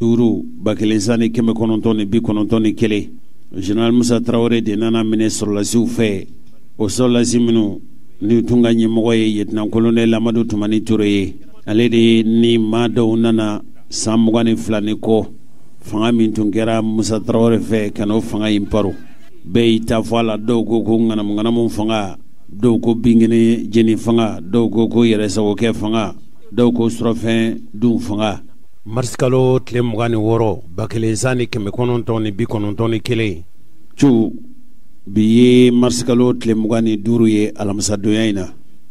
5 1991 Général Musa Traoré de nana minɛ sɔrɔlasiw fɛ, o sɔrɔlasi minnu ni tun ka ɲɛmɔgɔ ye lieutenant colonel Amadu Tumani Ture ye. Ale de ni maa dɔw nana san 22 ni kɔ, fanga min tun kɛra Musa Traoré fɛ ka n'o fanga in paro. Bɛɛ y'i ta fɔ a la, dɔw ko ko ŋanamuŋanamu fanga, dɔw ko binkɛnɛ jeni fanga, dɔw ko ko yɛrɛsagokɛ fanga, dɔw ko surɔfɛn dun fanga. Marisikalo tile 26 1991 cu, bi ye marisikalo tile 25 ye alamisadonya in na.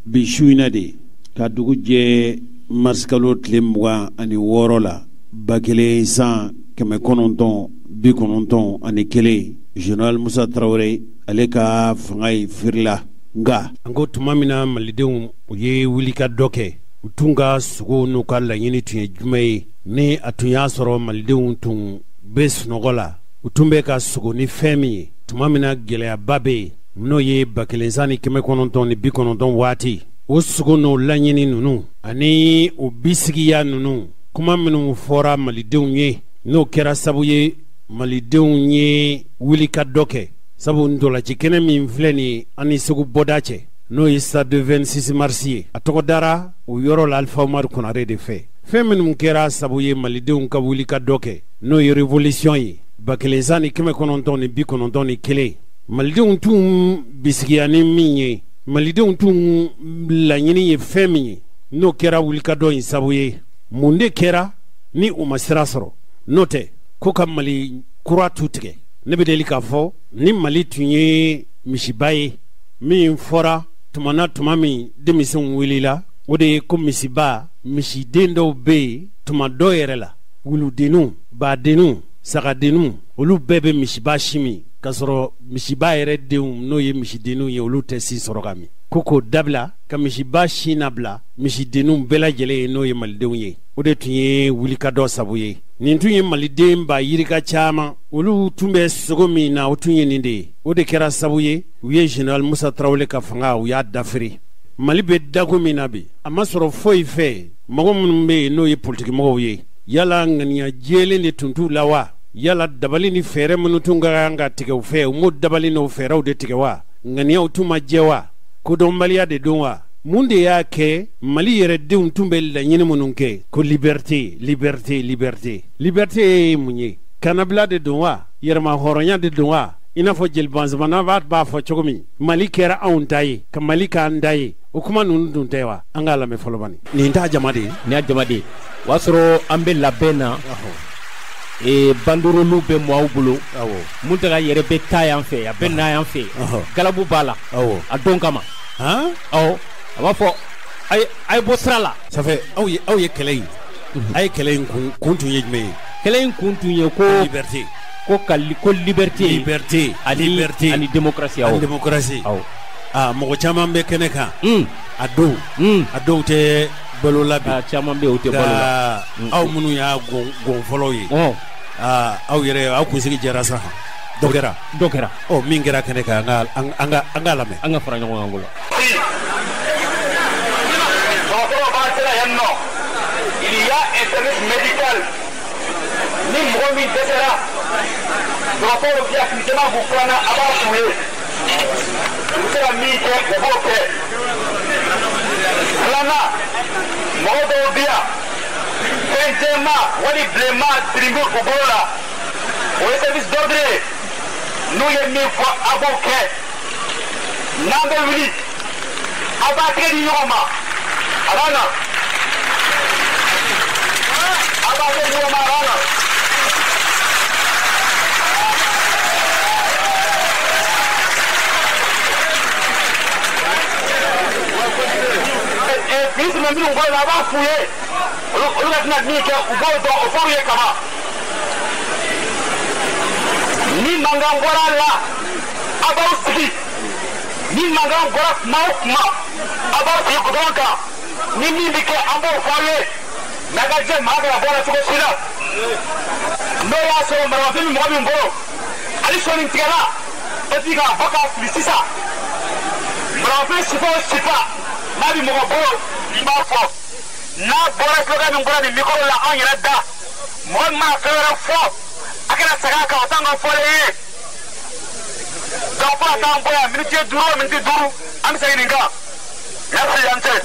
Bi su in na de ka dugu jɛ marisikalo tile 26 la 1991, Général Musa Traoré ale ka fanga in firila. Nka an ko tuma min na malidenw u ye wulikajɔ kɛ, u tun ka sogo n'u ka laɲini tun ye jumɛn ye? Ni a tun y'a sɔrɔ malidenw tun bɛ sunɔgɔ la, u tun bɛ ka sogo ni fɛn min ye tuma min na gɛlɛyaba bɛ yen, n'o ye 1990 waati, o sogo n'o laɲini ninnu ani o bisigiya ninnu, kuma minnu fɔra malidenw ye, n'o kɛra sabu ye malidenw ye wulikajɔ kɛ. Sabu ntolaci kɛnɛ min filɛ nin ye an ni Segu bɔda cɛ, n'o ye stade de 26 mars ye, a tɔgɔ dara o yɔrɔ la Alifa Umaru Konare de fɛ. Fɛn minnu kɛra sabu ye malidenw ka wulikajɔ kɛ, n'o ye révolution ye 1991, malidenw tun bisigiya ni min ye, malidenw tun laɲini ye fɛn min ye, n'o kɛra wulikajɔ in sabu ye. Mun de kɛra ni u ma sira sɔrɔ? N'o tɛ ko ka Mali kura tu tigɛ. Ne bɛ deli k'a fɔ ni Mali tun ye misiba ye min fɔra tuma na tuma min denmisɛnw wulila, o de ye ko misiba, misiden dɔw bɛ yen tuma dɔw yɛrɛ la, wuludenninw, badenninw, sagadenninw, olu bɛɛ bɛ misiba si min, k'a sɔrɔ misiba yɛrɛ denw n'o ye misidenninw ye, olu tɛ si sɔrɔ ka min. Ko k'o dabila ka misiba si nabila misidenninw bɛɛ lajɛlen ye, n'o ye malidenw ye. O de tun ye wulikajɔ sabu ye. Nin tun ye maliden ba yirika caman, olu tun bɛ sogo min na, o tun ye nin de ye. O de kɛra sabu ye u ye Général Musa Traoré ka fanga, u y'a dafiri. Mali bɛ dago min na bi, a ma sɔrɔ foyi fɛ. Mɔgɔ minnu bɛ yen n'o ye politikimɔgɔw ye, yala ŋaniya jɛlen de tun t'u la wa? Yala dabali ni fɛɛrɛ minnu tun ka kan ka tigɛ u fɛ, u m'o dabali n'o fɛɛrɛw de tigɛ wa? Ŋaniyaw tun ma jɛ wa? Kodɔnbaliya de don wa? Mun de y'a kɛ Mali yɛrɛ denw tun bɛ laɲini minnu kɛ ko liberté, liberté, liberté? Liberté ye mun ye? Kannabila de don wa? Yɛrɛma hɔrɔnya de don wa? I n'a fɔ Jeli Banzumana b'a fɔ cogo min, Mali kɛra anw ta ye, ka Mali k'an ta ye. O kuma ninnu dun tɛ wa? An k'a lamɛn fɔlɔ bani. Nin t'a jama de ye. Nin y'a jama de ye. O y'a sɔrɔ an bɛ labɛn na. Banderoliw bɛ maaw bolo. Muntaga yɛrɛ bɛ taa yan fɛ, a bɛ na yan fɛ. Galabu b'a la. A don kama. Awɔ, a b'a fɔ a ye bɔ sira la. Ça fait aw ye kɛlɛ in, a ye kɛlɛ in kun tun ye jumɛn ye? Kɛlɛ in kun tun ye ko liberté, ko ka ko liberté, liberté, liberté ani démocratie. Awɔ, ani démocratie. Awɔ. Aa, mɔgɔ caman bɛ kɛnɛ kan. A dɔw, a dɔw tɛ balo la bi. A caman bɛ yen, o tɛ balo la. Aw minnu y'a gɔn fɔlɔw ye. Aa, aw yɛrɛ aw kunsigi jɛra sa. Dɔ kɛra. Dɔ kɛra. Ɔ, min kɛra kɛnɛ kan, an k'a lamɛn. An ka fara ɲɔgɔn kan ko la. Dɔgɔtɔrɔ b'an sera yan nɔ. Il y a un service médical. Ni mɔgɔ min dɛsɛra, dɔgɔtɔrɔw bɛ yan, fini jɛman b'u fana, a b'a f'u ye. U bɛ se ka min kɛ, u b'o kɛ. Filanan, mɔgɔ dɔw bɛ yan, fɛn jɛman wali bilenman siri bɛ u bolo la. O ye service d'ordre ye. N'u ye min fɔ, a b'o kɛ. N'an bɛ wuli, a b'a tɛgɛ di ɲɔgɔn ma. A b'a na. A b'a tɛgɛ di ɲɔgɔn ma, a b'a na. Fini tun bɛ minnu bolo la, a b'a f'u ye. Olu ka tɛna min kɛ, u b'o dɔn, o fɔr'u ye kaban. Ni mankan bɔra a la, a b'aw sigi. Ni mankan bɔra kuma o kuma, a b'aw sigi goudron kan. Ni min bɛ kɛ, an b'o fɔ aw ye. N'a ka jɛ, maa kana bɔ a la cogo si la. N'o y'a sɔrɔ maramafɛn bɛ mɔgɔ min bolo, hali sɔɔni tigɛla, e t'i k'a bɔ k'a fili sisan. Maramafɛn sifa o sifa, n'a bɛ mɔgɔ bolo, i b'a fɔ. N'a bɔra slogan min bɔra nin micro la, anw yɛrɛ da. Mɔgɔ min mana fɛn wɛrɛ fɔ a kana segin a kan, o t'an ka fɔlen ye. Donc fo ka taa an bɔ yan miniti 5 o miniti 5, an bɛ segin nin kan. Merci, an cɛ.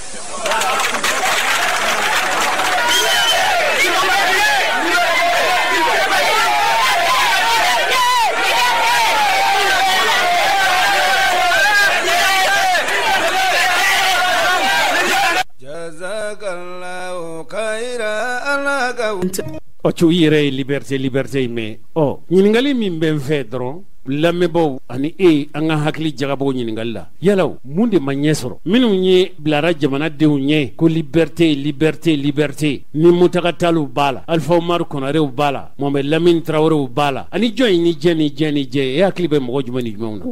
Ɔ cɛw yɛrɛ ye liberté liberté in mɛn. Ɔ ɲininkali min bɛ n fɛ dɔrɔn, lamɛnbaaw ani e, an ka hakili jagabɔ ɲininkali la, yala mun de ma ɲɛ sɔrɔ? Minnu ye bilara jamanadenw ɲɛ ko liberté liberté liberté, ni Mutaga Taliw b'a la, Alpha Umaru Konarew b'a la, Mohamed Lamine Traorew b'a la, ani jɔn ni jɛ ni jɛ ni jɛ, e hakili bɛ mɔgɔ jumɛn ni jumɛnw na?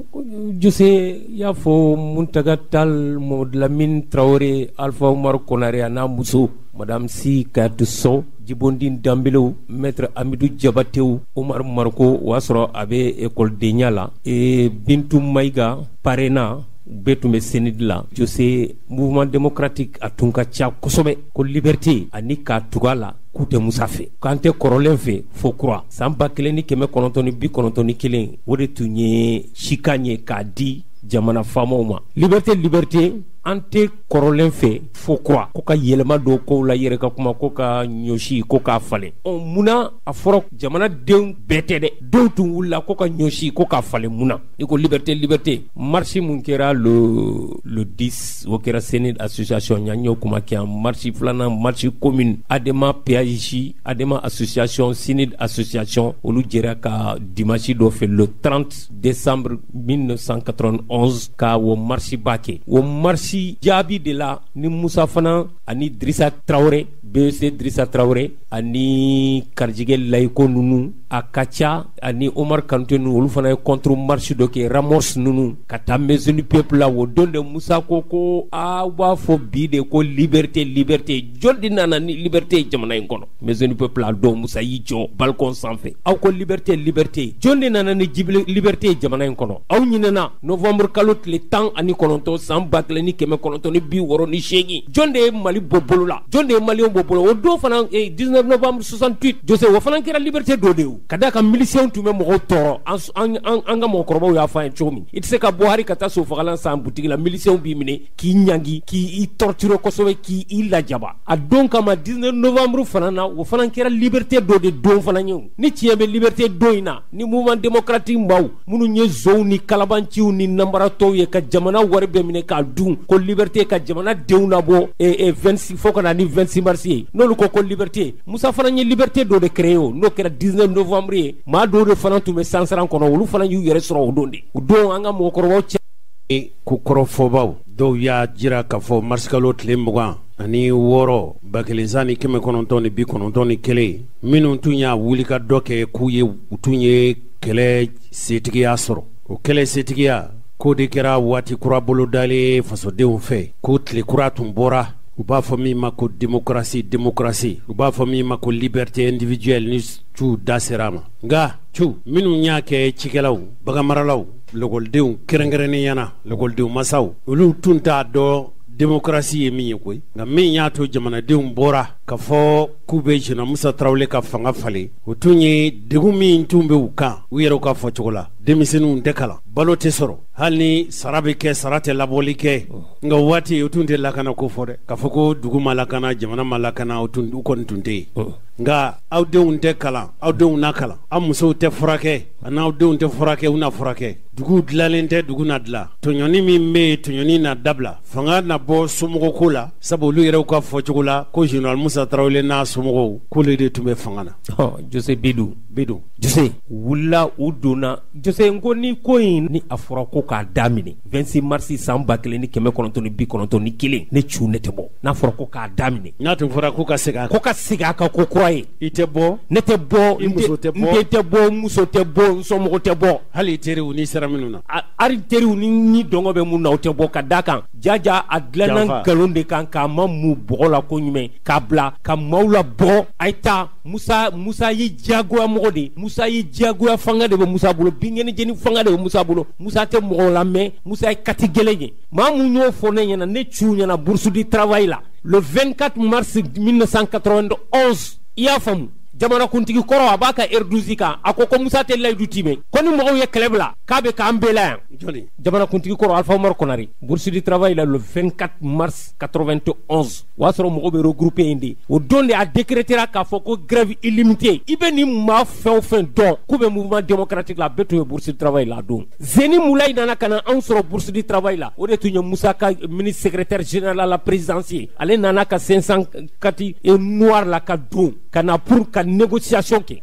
Jose, i y'a fɔ Mutaga Tal, Mohamed Lamine Traore, Alpha Umaru Konare a n'a muso Madame Si Kayatu Sow, Jibondin Danbelew, Maître Amidou Jabatew, Omar Mariko, o y'a sɔrɔ a bɛ ekɔlidenya la, Bintu Mayiga Parena, bɛɛ tun bɛ CNID la. Jose, mouvement démocratique a tun ka ca kosɛbɛ ko liberté ani k'a tugu a la k'u tɛ Musa fɛ, k'an tɛ kɔrɔlen fɛ fo kura. San 1991, o de tun ye cikan ye k'a di jamana faamaw ma, liberté liberté, an tɛ kɔrɔlen fɛ fo kura, ko ka yɛlɛma don kow la, yɛrɛ ka kuma ko ka ɲɔsi ko k'a falen. Ɔ munna a fɔra jamanadenw bɛɛ tɛ dɛ, dɔw tun wulila ko ka ɲɔsi ko k'a falen, munna i ko liberté liberté? Marche mun kɛra le 10, o kɛra CNID association, ɲan y'o kuma kɛ yan. Marche filanan, marche commune, ADEMA PAJ, ADEMA association, CNID association, olu jɛra ka dimanche dɔ fɛ le 30 décembre 1991 ka o marche ba kɛ. O marche jaabi de la ni Musa fana ani Drissa Traoré, BEC Drissa Traoré ani Karijigɛ Layiko ninnu a ka ca, ani Omar Kanute ninnu, olu fana ye contre marche dɔ kɛ, Ramos ninnu, ka taa Maison du Peuple la. O don de Musa ko ko aw b'a fɔ bi de ko liberté liberté, jɔn de nana ni liberté ye jamana in kɔnɔ? Maison du Peuple a don Musa y'i jɔ balcon sanfɛ, aw ko liberté liberté, jɔn de nana ni liberté ye jamana in kɔnɔ? Aw ɲinɛna novembre kalo tile 19 san 1968, jɔn de ye Mali bɔ bolo la? Jɔn de ye maliyɛnw bɔ bolo o don fana? 19 novembre 68, Jose, o fana kɛra liberté dɔ de ye, ka d'a kan miliciens tun bɛ mɔgɔw tɔɔrɔ. An ka mɔgɔkɔrɔbaw y'a fɔ an ye cogo min, i tɛ se ka bɔ hali ka taa sofagalan san butigi la, miliciens b'i minɛ k'i ɲangi, k'i torturer kosɛbɛ, k'i lajaba. A don kama 19 novembre fana na, o fana kɛra liberté dɔ de don fana ye. Ni tiɲɛ bɛ liberté don in na, ni mouvement démocratique maaw minnu ye zonw ni kalabanciw ni nanbaratɔw ye ka jamana wari bɛɛ minɛ k'a dun, ko liberté, ka jamana denw labɔ 26 fo ka na ni 26 mars ye, n'olu ko ko liberté, Musa fana ye liberté dɔ de créé, o n'o kɛra 19 novembre ye. Maa dɔw de fana tun bɛ sansaran kɔnɔ, olu fana y'u yɛrɛ sɔrɔ o don de. O don an ka mɔgɔkɔrɔbaw cɛ ko kɔrɔfɔbaw dɔw y'a jira k'a fɔ marisikalo tile 26 1991, minnu tun y'a wuli ka dɔ kɛ k'u ye u tun ye kɛlɛ setigiya sɔrɔ. O kɛlɛ setigiya k'o de kɛra waati kura bolodalen fasodenw fɛ, ko tile kura tun bɔra, u b'a fɔ min ma ko démocratie démocratie, u b'a fɔ min ma ko liberté individuelle, ni cu da sera a ma. Nka cu minnu y'a kɛ cikɛlaw, baganmaralaw, lakɔlidenw, kɛrɛnkɛrɛnnenya na lakɔlidenw masaw, olu tun t'a dɔn démocratie ye min ye koyi. Nka min y'a to jamanadenw bɔra ka fɔ k'u bɛ Général Musa Tarawele ka fanga falen, o tun ye degun min tun bɛ u kan, u yɛrɛw ka fɔcogo la, denmisɛnninw tɛ kalan, balo tɛ sɔrɔ, hali ni sara bɛ kɛ, sara tɛ labɔli kɛ. Nka o waati o tun tɛ lakana ko fɔ dɛ, k'a fɔ ko dugu ma lakana, jamana ma lakana, o tun u kɔni tun tɛ yen. Nka aw denw tɛ kalan, aw denw na kalan, aw musow tɛ furakɛ, n'aw denw tɛ furakɛ, u na furakɛ, dugu dilanlen tɛ, dugu na dilan, tɔɲɔni min bɛ yen, tɔɲɔni na dabila, fanga na bɔ somɔgɔw ko la, sabu olu yɛrɛw ka fɔcogo la ko Général Musa Tarawele n'a somɔgɔw k'olu de tun bɛ fanga na. Jose, Bidou Bidou. Jose wulila, u donna. Jose, n ko ni ko in ni a fɔra ko k'a daminɛ 26 mars san 1991, ne cu ne tɛ bɔ. N'a fɔra ko k'a daminɛ, n'a tun fɔra ko ka segin a kan, ko ka segin a kan ko kura ye, i tɛ bɔ. Ne tɛ bɔ. I muso tɛ bɔ. N den tɛ bɔ, n muso tɛ bɔ, n somɔgɔw tɛ bɔ. Hali i teriw n'i sera minnu na. Hali teriw ni dɔngɔ bɛ mun na, o tɛ bɔ, ka d'a kan jaja a dilanna nkalon de kan, k'a ma mu bɔgɔ la ko ɲuman, k'a bila ka maaw la bɔ. A ye taa. Musa ye diyagoya mɔgɔ de ye. Musa ye diyagoya fanga de bɛ Musa bolo, binkɛnɛ jeni fanga de bɛ Musa bolo. Musa tɛ mɔgɔw lamɛn, Musa ye kati gɛlɛn ye. Maa mun y'o fɔ ne ɲɛna, ne ciw ɲɛna bourse du travail la le 24 mars 1991, i y'a faamu? Jamanakuntigi kɔrɔ a b'a ka R12 kan, a ko ko Musa tɛ layidu timɛ, ko ni mɔgɔw ye kɛlɛ bila k'a bɛ k'an bɛɛ la yan. Jamanakuntigi kɔrɔ Alpha Oumar Konaré, bourse du travail la le 24 mars 91, o y'a sɔrɔ mɔgɔw bɛ regroupé yen de. O don de a décrétera k'a fɔ ko grève illimitée. I bɛ nin maa fɛn o fɛn dɔn k'u bɛ mouvement démocratique la, a bɛɛ tun ye bourse du travail la a don. Zeni Moulaye nana ka na anw sɔrɔ bourse du travail la, o de tun ye Musa ka ministre secrétaire général à la présidence ye. Ale nana ka 504 noir la ka don ka na pour ka négociation kɛ.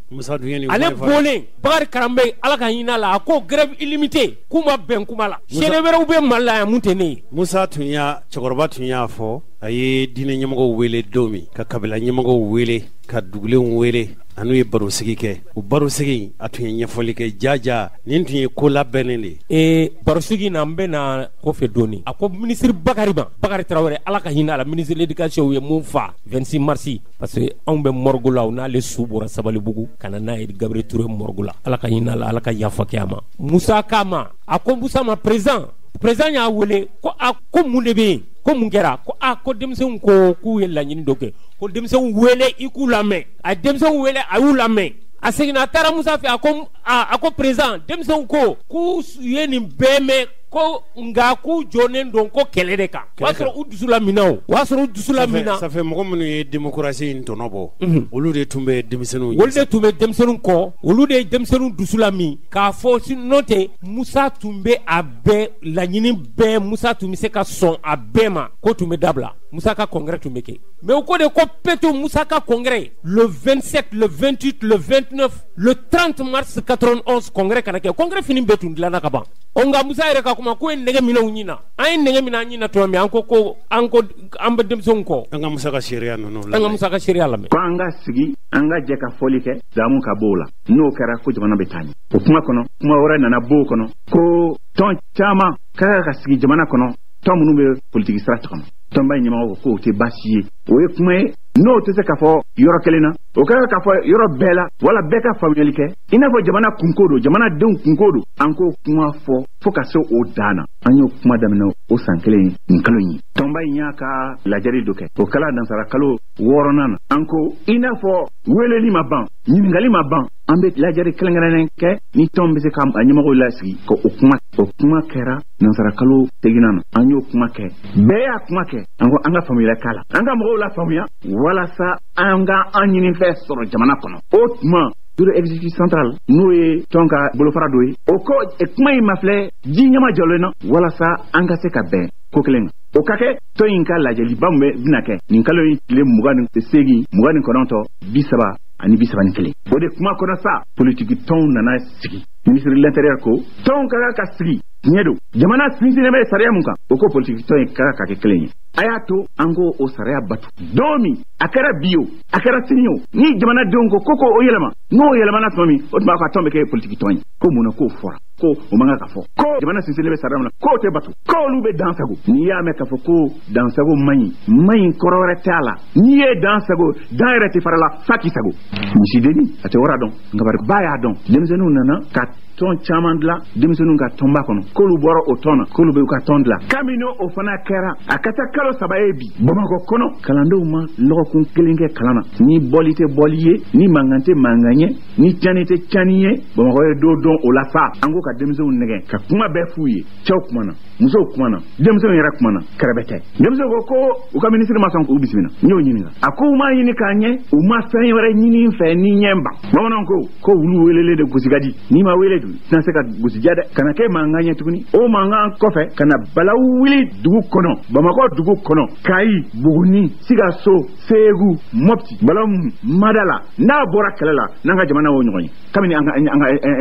Ale bɔlen Bakari Karanbɛ, Ala ka hinɛ la, a ko grève illimitée k'u ma bɛn kuma la. Sɛnɛ wɛrɛw bɛ Mali la yan mun tɛ ne ye. Musa tun y'a cɛkɔrɔba tun y'a fɔ, a ye diinɛ ɲɛmɔgɔw wele don min, ka kabila ɲɛmɔgɔw wele, ka dugulenw wele, a n'u ye barosigi kɛ. O barosigi a tun ye ɲɛfɔli kɛ jaja nin tun ye ko labɛnnen de ye. Barosigi na n bɛ na kɔfɛ dɔɔni. A ko ministre Bakari ma, Bakari Tarawele, Ala ka hinɛ a la, ministre de l'éducation ye mun fa 26 mars, parce que anw bɛ morgue la, o n'ale su bɔra Sabalibugu ka na n'a ye Gabriel Touré morgue la. Ala ka hinɛ a la, Ala ka yafa kɛ a ma. Musa k'a ma, a ko Musa ma, président y'a wele ko a ko mun de bɛ yen, ko mun kɛra, ko a ko denmisɛnw ko k'u ye laɲini dɔ kɛ, ko denmisɛnw wele i k'u lamɛn. A ye denmisɛnw wele, a y'u lamɛn. A seginna a taara Musa fɛ, a ko président, denmisɛnw ko k'u ye nin bɛɛ mɛn, ko nka k'u jɔnnen don ko kɛlɛ de kan. O y'a sɔrɔ u dusu lamina, o y'a sɔrɔ u dusu lamina. Ça fait mɔgɔ minnu ye démocratie in tɔnɔ bɔ, olu de tun bɛ denmisɛnninw. Olu de tun bɛ denmisɛnninw kɔ, olu de ye denmisɛnninw dusu lamin k'a fɔ n'o tɛ Musa tun bɛ a bɛɛ laɲini bɛɛ, Musa tun bɛ se ka sɔn a bɛɛ ma, ko tun bɛ dabila. Musa ka congrès tun bɛ kɛ. Mais o ko de ko peto Musa ka congrès le 27, le 28, le 29, le 30 mars 91 congrès kana kɛ. Congrès fini bɛɛ tun dilanna ka ban. O nka Musa yɛrɛ ka kuma ko ye nɛgɛ minɛ u ɲin na. An ye nɛgɛ minɛ an ɲin na tuma min, an ko ko an ko an bɛ denmisɛnw kɔ. An ka Musa ka seereya ninnu lamɛn. An ka Musa ka seereya lamɛn. Ko an ka sigi, an ka jɛ ka fɔli kɛ, damu ka b'o la. N'o kɛra ko jamana bɛ taa ɲɛ. O kuma kɔnɔ, kuma wɛrɛ nana b'o kɔnɔ ko tɔn caman ka kan ka sigi jamana kɔnɔ, tɔn minnu bɛ politiki sira tagama. Tɔnba in ɲɛmɔgɔ ko k'o tɛ baasi ye. O ye kuma ye n'o tɛ se ka fɔ yɔrɔ kelen na, o ka kan ka fɔ yɔrɔ bɛɛ la, wala bɛɛ ka faamuyali kɛ. I n'a fɔ jamana kunko don, jamana denw kunko don. An k'o kuma fɔ fo ka se o dan na. An y'o kuma daminɛ o san kelen nin kalo in ye. Tɔnba in y'a ka lajɛli dɔ kɛ, o kɛla nansara kalo 6nan na. An ko i n'a fɔ weleli ma ban, ɲininkali ma ban, an bɛ lajɛli kɛrɛnkɛrɛnnen kɛ ni tɔn bɛ se ka a ɲɛmɔgɔw lasigi ka o kuma. O kuma kɛra nansara kalo 8nan na. An y'o kuma kɛ, bɛɛ y'a kuma kɛ. An ko an ka faamuyali k'a la, an ka mɔgɔw lafaamuya walasa an ka an ɲinifɛn sɔrɔ jamana kɔnɔ. O tuma bureau exécutif central n'o ye tɔn ka bolofara dɔ ye, o ko kuma in ma filɛ ji ɲɛma jɔlen na walasa an ka se ka bɛn ko kelen kan. O ka kɛ tɔn in ka lajɛliba min bɛna kɛ nin kalo in tile 28, 29, 30 ani 31. O de kuma kɔnɔ sa, politiki tɔnw nana sigi. Ministre de l'Intérieur ko tɔnw ka kan ka sigi, tiɲɛ don, jamana sinsinnen bɛ sariya mun kan, o ko politiki tɔn in ka kan ka kɛ kelen ye. A y'a to an k'o o sariya batu. Don min a kɛra bi o, a kɛra sini o, ni jamanadenw ko ko o yɛlɛma, n'o yɛlɛmana tuma min, o tuma ka tɔn bɛ kɛ politiki tɔn ye. Ko mun na k'o fɔra, ko o man kan ka fɔ, ko jamana sinsinnen bɛ sariya min na, k'o tɛ batu, k'olu bɛ dan sago. N'i y'a mɛn k'a fɔ ko dan sago man ɲi, man ɲi kɔrɔ wɛrɛ t'a la. N'i ye dan sago, dan yɛrɛ tɛ fara la f'a k'i sago. Misidenni a tɛ wara dɔn, nka bari ba y'a dɔn. Denmisɛnninw nana ka tɔn caman dilan denmisɛnninw ka tɔnba kɔnɔ, k'olu bɔra o tɔn na, k'olu bɛ u ka tɔn dilan. Kabini o fana kɛra, a ka taa kalo 3 ye bi Bamakɔ kɔnɔ, kalandenw ma lɔgɔkun kelen kɛ kalan na. Ni bɔli tɛ bɔli ye, ni mankan tɛ mankan ye, ni tiɲɛni tɛ tiɲɛni ye, Bamakɔ ye dɔ dɔn o la sa. An ko ka denmisɛnw nɛgɛn ka kuma bɛɛ f'u ye. Cɛw kumana, musow kumana, denmisɛnw yɛrɛ kumana, kɛrɛbɛ tɛ. Denmisɛnw ko ko u ka minisiri ma sɔn k'u bisimila. N y'o ɲininka, a ko u m'a ɲini k'a ɲɛ, u ma fɛn wɛrɛ ɲini fɛ ni ɲɛ ban. Bamananw ko ko wulu welelen de gosi ka di, n'i ma wele dun tɛna se ka gosi diya dɛ. Kana kɛ mankan ye tuguni. O mankan kɔfɛ ka na balawu wuli dugu kɔnɔ, Bamakɔ dugu kɔnɔ, Kayi, Buguni, Sikaso, Segu, Mopti, balawu Madala. N'a bɔra kɛlɛ la, n'an ka jamana y'o ɲɔgɔn ye kabini an ka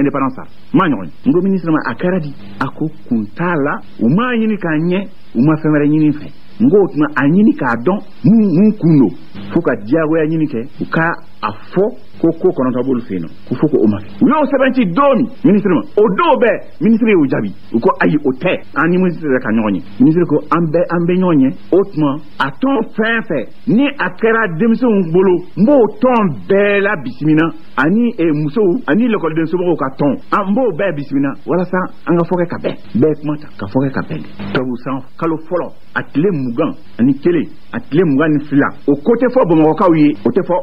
indépendance ma ɲɔgɔn ye. N ko ministre ma a kɛra di, a ko kun t'a la, u m'a ɲini k'a ɲɛ, u ma fɛn wɛrɛ ɲini fɛ. N ko o tuma a ɲini k'a dɔn mun kun don, fo ka diyagoya ɲini kɛ u ka a fɔ ko ko 9 b'olu fɛ yen nɔ, ko fo k'o ma kɛ. U y'o sɛbɛn ci don min ministre ma, o don bɛɛ ministre y'u jaabi, u ko ayi o tɛ, an ni ministre yɛrɛ ka ɲɔgɔn ye. Ministre ko an bɛ ɲɔgɔn ye. O tuma a tɔn fɛn fɛn ni a kɛra denmisɛnw bolo, n b'o tɔn bɛɛ la bisimila. ani musow ani lekɔliden somɔgɔw ka tɔn, an b'o bɛɛ bisimila walasa an ka fɔ kɛ ka bɛn. Bɛɛ ye kuma ta ka fɔ kɛ ka bɛn. Tubabu san kalo fɔlɔ a tile 21, a tile 22, o ko tɛ fɔ Bamakɔkaw ye, o tɛ fɔ,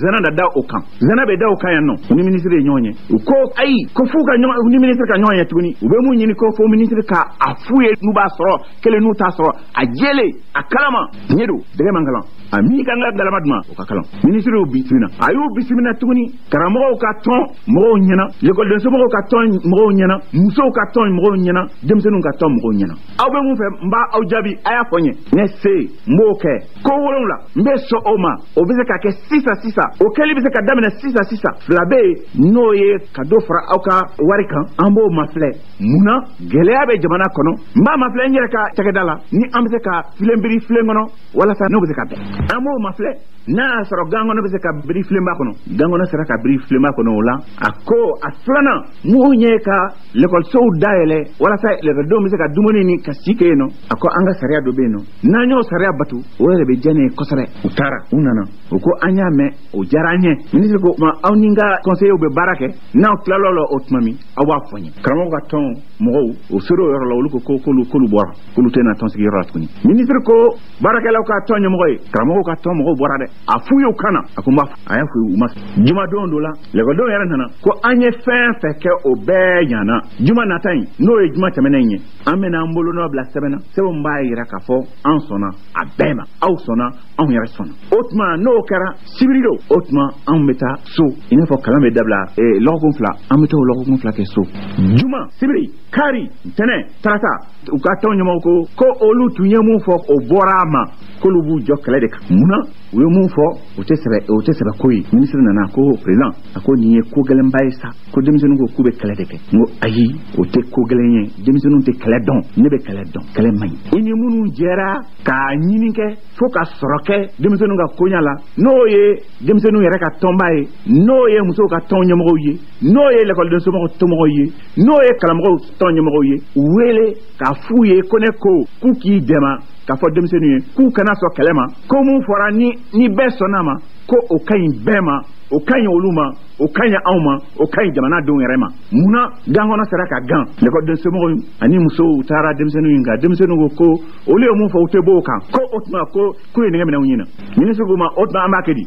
zana da da o kan, zana bɛ da o kan yan nɔ. U ni minisiri ye ɲɔgɔn ye, u ko ayi, ko f'u ka ɲɔgɔn, u ni minisiri ka ɲɔgɔn ye tuguni. U bɛ mun ɲini? Ko fo minisiri ka a f'u ye n'u b'a sɔrɔ kelen n'u t'a sɔrɔ, a jɛlen, a kalama. Tiɲɛ don, dɛgɛ man kalan, a min kan ka galama d'u ma, o ka kalan. Minisiri y'u bisimila, a y'u bisimila tuguni karamɔgɔw ka tɔn mɔgɔw ɲɛna, lekɔliden somɔgɔw ka tɔn mɔgɔw ɲɛna, musow ka tɔn mɔgɔw ɲɛna, denmisɛnninw ka tɔn mɔgɔw ɲɛna. Aw bɛ mun fɛ? N b'a aw jaabi, a y'a fɔ n ye. Ne se n b'o kɛ ko 7 n bɛ sɔn o ma, o bɛ se ka kɛ sisan sisan, o kɛli bɛ se ka daminɛ sisan sisan. 2 bɛ yen, n'o ye ka dɔ fara aw ka wari kan, an b'o mafilɛ. Munna gɛlɛya bɛ jamana kɔnɔ? N b'a mafilɛ n yɛrɛ ka cakɛda la, ni an bɛ se ka filen biri filen kɔnɔ walasa n'o bɛ se ka bɛn, an b'o mafilɛ. N'a y'a sɔrɔ gankɔnɔ bɛ se ka biri filenba kɔnɔ, gankɔnɔ sera ka biri filenba kɔnɔ o la. A ko a filanan mun ye ka lekɔlisow dayɛlɛ walasa lekɔlidenw bɛ se ka dumuni ni ka si kɛ yen nɔ. A ko an ka sariya dɔ bɛ yen nɔ, n'an y'o sariya batu, o yɛrɛ bɛ diya ne ye kosɛbɛ. U taara, u nana, u ko an y'a mɛn, o diyara an ye. Minisiri ko ma aw ni n ka conseillers bɛ baara kɛ, n'aw tilal'o la o tuma min, aw b'a fɔ n ye. Karamɔgɔw ka tɔn mɔgɔw o ser'o yɔrɔ la, olu ko k'olu bɔra, k'olu tɛna tɔn sigi yɔrɔ la tuguni. Minisiri ko baarakɛlaw ka tɔn ɲɛmɔgɔ ye, karamɔgɔw ka tɔn mɔgɔw bɔra dɛ, a f'u ye u kana. A ko n b'a fɔ, a y'a f'u ye, u ma sɔn. Jumadon dɔ la, lekɔlidenw yɛrɛ nana ko an ye fɛn fɛn kɛ o bɛɛ ɲana. Juma nata in, n'o ye juma tɛmɛnen in ye, an bɛna an bolonɔ bila sɛbɛn na, sɛbɛn min b'a yira k'a fɔ an sɔnna a bɛɛ ma, aw sɔnna, anw yɛrɛ sɔnna. O tuma n'o kɛra sibiri don, o tuma anw bɛ taa so, i n'a fɔ kalan bɛ dabila lɔgɔkun 2, an bɛ taa o lɔgɔkun 2 kɛ so. Juma, sibiri, kari, ntɛnɛn, tarata, u ka tɔn ɲɛmɔgɔw ko ko olu tun ye mun fɔ o bɔra a ma, k'olu b'u jɔ kɛlɛ de kan. Munna u ye mun fɔ o tɛ sɛbɛ, o tɛ sɛbɛ ko ye. Minisiri nana ko président, a ko nin ye ko gɛlɛnba ye sa, ko denmisɛnninw ko k'u bɛ kɛlɛ de kɛ. N ko ayi, o tɛ ko gɛlɛn ye, denmisɛnninw tɛ kɛlɛ dɔn, ne bɛ kɛlɛ dɔn, kɛlɛ man ɲi. I ni minnu jɛra k'a ɲini kɛ fo ka sɔrɔ kɛ denmisɛnninw ka koɲa la, n'o ye denmisɛnninw yɛrɛ ka tɔnba ye, n'o ye musow ka tɔn ɲɛmɔgɔw ye, n'o ye lekɔliden somɔgɔw tɔmɔgɔw ye, n'o ye karamɔgɔw tɔn ɲɛmɔgɔw ye, u wele k'a f'u ye ko ne ko k'u k'i dɛmɛ k'a fɔ denmisɛnninw ye k'u kana sɔn kɛlɛ ma, ko mun fɔra ni bɛɛ sɔnna ma, ko o ka ɲi bɛɛ ma, o ka ɲi olu ma, o ka ɲi anw ma, o ka ɲi jamanadenw yɛrɛ ma. Munna gankɔnɔ sera ka gan? Lekɔliden somɔgɔw ani musow taara denmisɛnninw ɲininka, denmisɛnninw ko ko olu ye mun fɔ u tɛ bɔ o kan, ko o tuma ko k'u ye nɛgɛ minɛ u ɲɛna. Minisiri ko ma o tuma an b'a kɛ di?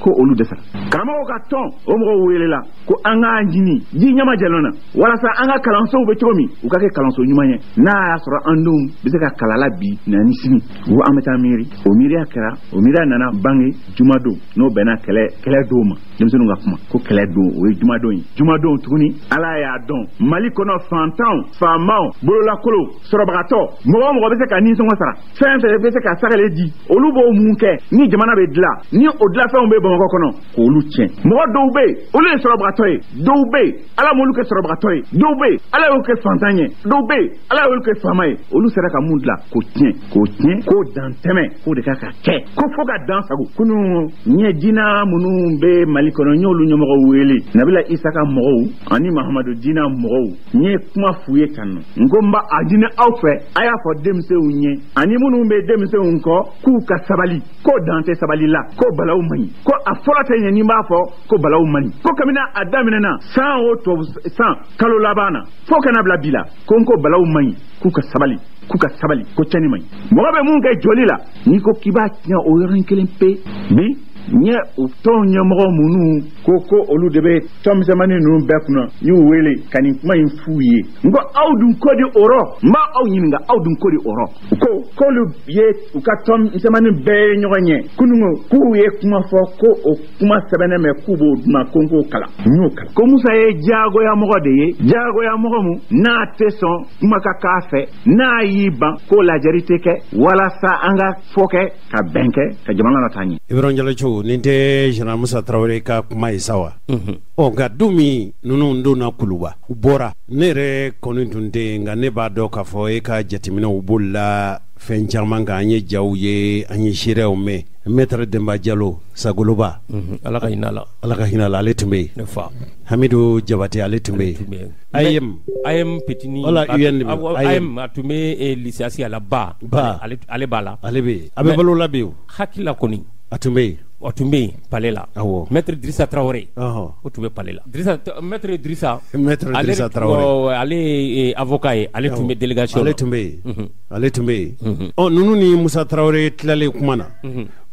Ko olu dɛsɛra. Karamɔgɔw ka tɔn o mɔgɔw welela ko an k'a ɲini ji ɲama jɛlen na walasa an ka kalansow bɛ cogo min, u ka kɛ kalanso ɲuman ye, n'a y'a sɔrɔ an denw bɛ se ka kalan la bi na ni sini. U ko an bɛ taa miiri, o miiriya kɛra, o miiriya nana bange jumadon, n'o bɛnna kɛlɛ don ma. Denmisɛnninw ka kuma ko kɛlɛ don, o ye jumadon ye. Jumadon tuguni, Ala y'a dɔn Mali kɔnɔ fantanw, faamaw, bololakolo, sɔrɔbagatɔ, mɔgɔ o mɔgɔ bɛ se ka nisɔngɔ sara, fɛn fɛn bɛ se ka sagale di, olu b'o mun kɛ ni jamana bɛ dilan, ni o dilanfɛnw bɛ Bamakɔ kɔnɔ, k'olu tiɲɛ. Mɔgɔ dɔw bɛ yen, olu ye sɔrɔbagatɔ ye, dɔw bɛ yen, Ala m'olu kɛ sɔrɔbagatɔ ye, dɔw bɛ yen, Ala y'olu kɛ fantan ye, dɔw bɛ yen, Ala y'olu kɛ faama ye, olu sera ka mun dilan k'o tiɲɛ, k'o tiɲɛ, k'o dan tɛmɛ, k'o de kan ka kɛ, ko fo ka dan sago. Kunun n ye diinɛ minnu bɛ Mali kɔnɔ, n y'olu ɲɛmɔgɔw wele, Nabila Isa ka mɔgɔw ani Mahamadu diinɛ mɔgɔw, n ye kuma f'u ye tan nɔ. N ko n b'a ɲini aw fɛ, a y'a fɔ denmisɛnw ye ani minnu bɛ denmisɛnw kɔ k'u ka sabali, ko dan tɛ sabali la, ko balawu man ɲi, ko a fɔlɔ tɛ ɲɛ ni n b'a fɔ ko balawu man ɲi, ko kabini a daminɛna san o tubabu san kalo laban na fo ka na bila bi la, ko n ko balawu man ɲi, k'u ka sabali, k'u ka sabali, ko cɛnni man ɲi. Mɔgɔ bɛ mun kɛ joli la, n'i ko k'i b'a tiɲɛ o yɔrɔnin kelen pe. Bi n ye u tɔn ɲɛmɔgɔ minnu ko olu de bɛ tɔn misɛnmanin ninnu bɛɛ kunna, n y'u wele ka nin kuma in f'u ye. N ko aw dun ko di o rɔ? N b'aw ɲininka, aw dun ko di o rɔ? U ko k'olu ye u ka tɔn misɛnmanin bɛɛ ye ɲɔgɔn ye kununko, k'u ye kuma fɔ ko o kuma sɛbɛnnen bɛ, k'u b'o d'u ma, ko n k'o kalan. N y'o kalan. Ko Musa ye diyagoyamɔgɔ de ye, diyagoyamɔgɔ mun n'a tɛ sɔn kuma ka k'a fɛ, n'a y'i ban ko lajɛri tɛ kɛ walasa an ka fɔ kɛ ka bɛn kɛ ka jamana lataa ɲɛ. Ibrahim Jalo, nin tɛ Général Musa Tarawele ka kuma ye sa wa? Ɔ nka don min ninnu donna Kuluba, u bɔra, ne yɛrɛ kɔni tun tɛ yen, nka ne b'a dɔn k'a fɔ e ka jateminɛw bolila fɛn caman kan. An ye jaw ye, an ye seereyaw mɛn. Maître Demba Jalo Sagoloba, Ala ka hinɛ la, Ala ka hinɛ la, ale tun bɛ yen. Ne fa Hamidu Jabate, ale tun bɛ yen. AEM Petini, wala UN, AEM a tun bɛ lycée la, ba ale b'a la, ale bɛ yen, a bɛ balo la bi o hakili la kɔni a tun bɛ yen. O tun bɛ yen palais la. Awɔ. Maître Drissa Traoré. O tun bɛ palais la. Drissa, Maître Drissa. Maître Drissa Traoré. Ale ye avocat ye, ale tun bɛ délégation na. Ale tun bɛ yen. Ale tun bɛ yen. Ɔ, ninnu ni Musa Traoré tilalen kuma na.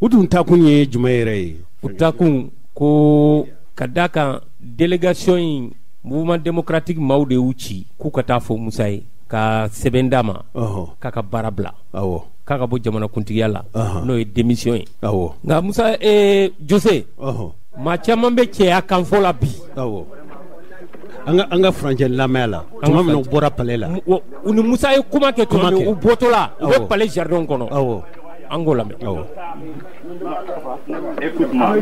U tun taakun ye jumɛn yɛrɛ ye? U taakun ko ka d'a kan délégation in, mouvement démocratique maaw de y'u ci k'u ka taa fɔ Musa ye, ka sɛbɛn d'a ma k'a ka baara bila. K'a ka bɔ jamanakuntigiya la, n'o ye démission ye. Nka Musa, Jose, maa caman bɛ cɛya kan fɔ la bi. Awɔ. An ka furancɛ lamɛn la tuma min u bɔra palais la. U ni Musa ye kuma kɛ tuma min, u bɔtɔ la, u bɛ palais jardin kɔnɔ. An k'o lamɛn. Awɔ. Écoute-moi.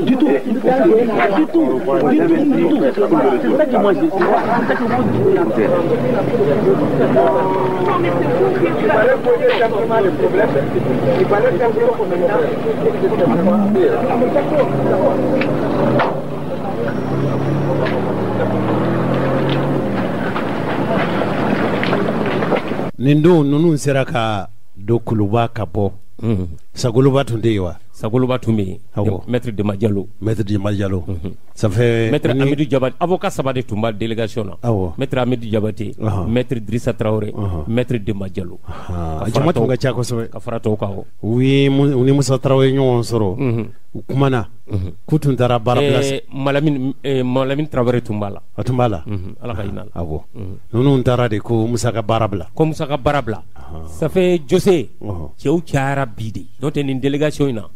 Du tout, du tout, du tout. C'est ça que moi je dis. Il fallait poser simplement le problème. Il fallait simplement qu'on Nin don ninnu sera ka don Kuluba ka bɔ. Sagoloba tun tɛ yen wa? Sagoloba tun bɛ yen. Maître Demba Diallo. Maître Demba Diallo. Ça fait Maître Amidou Diabaté, avocat saba de tun b'a délégation na. Awɔ. Maître Amidou Diabaté, Maître Drissa Traoré, Maître Demba Diallo. A jama tun ka ca kosɛbɛ. Ka fara tɔw kan. U ye u ni Musa Traoré ɲɔgɔn sɔrɔ. U kumana. K'u tun taara baara bila. Malamine Traoré tun b'a la. A tun b'a la. Ala ka hinɛ a la. Awɔ. Ninnu taara de ko Musa ka baara bila. Ko Musa ka baara bila. Ça fait Jose, cɛw cayara bi de. N'o tɛ nin délégation in na.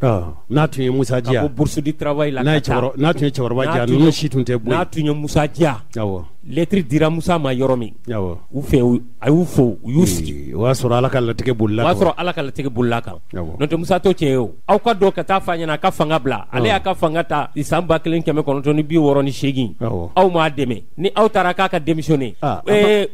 N'a tun ye Musa diya. Ka bɔ bourse du travail la. N'a tun ye cɛkɔrɔba diya, ninnu si tun tɛ bɔ yen. N'a tun ye Musa diya. Awɔ. Lettre dira Musa ma yɔrɔ min. Awɔ. U fɛ, a y'u fo, u y'u sigi. O y'a sɔrɔ Ala ka latigɛ bolila. O y'a sɔrɔ Ala ka latigɛ bolila kan. N'o tɛ Musa t'o cɛ ye o. Aw ka dɔn ka taa f'a ɲɛna a ka fanga bila. Ale y'a ka fanga ta san 1968. Aw m'a dɛmɛ. Ni aw taara k'a ka démissionner. A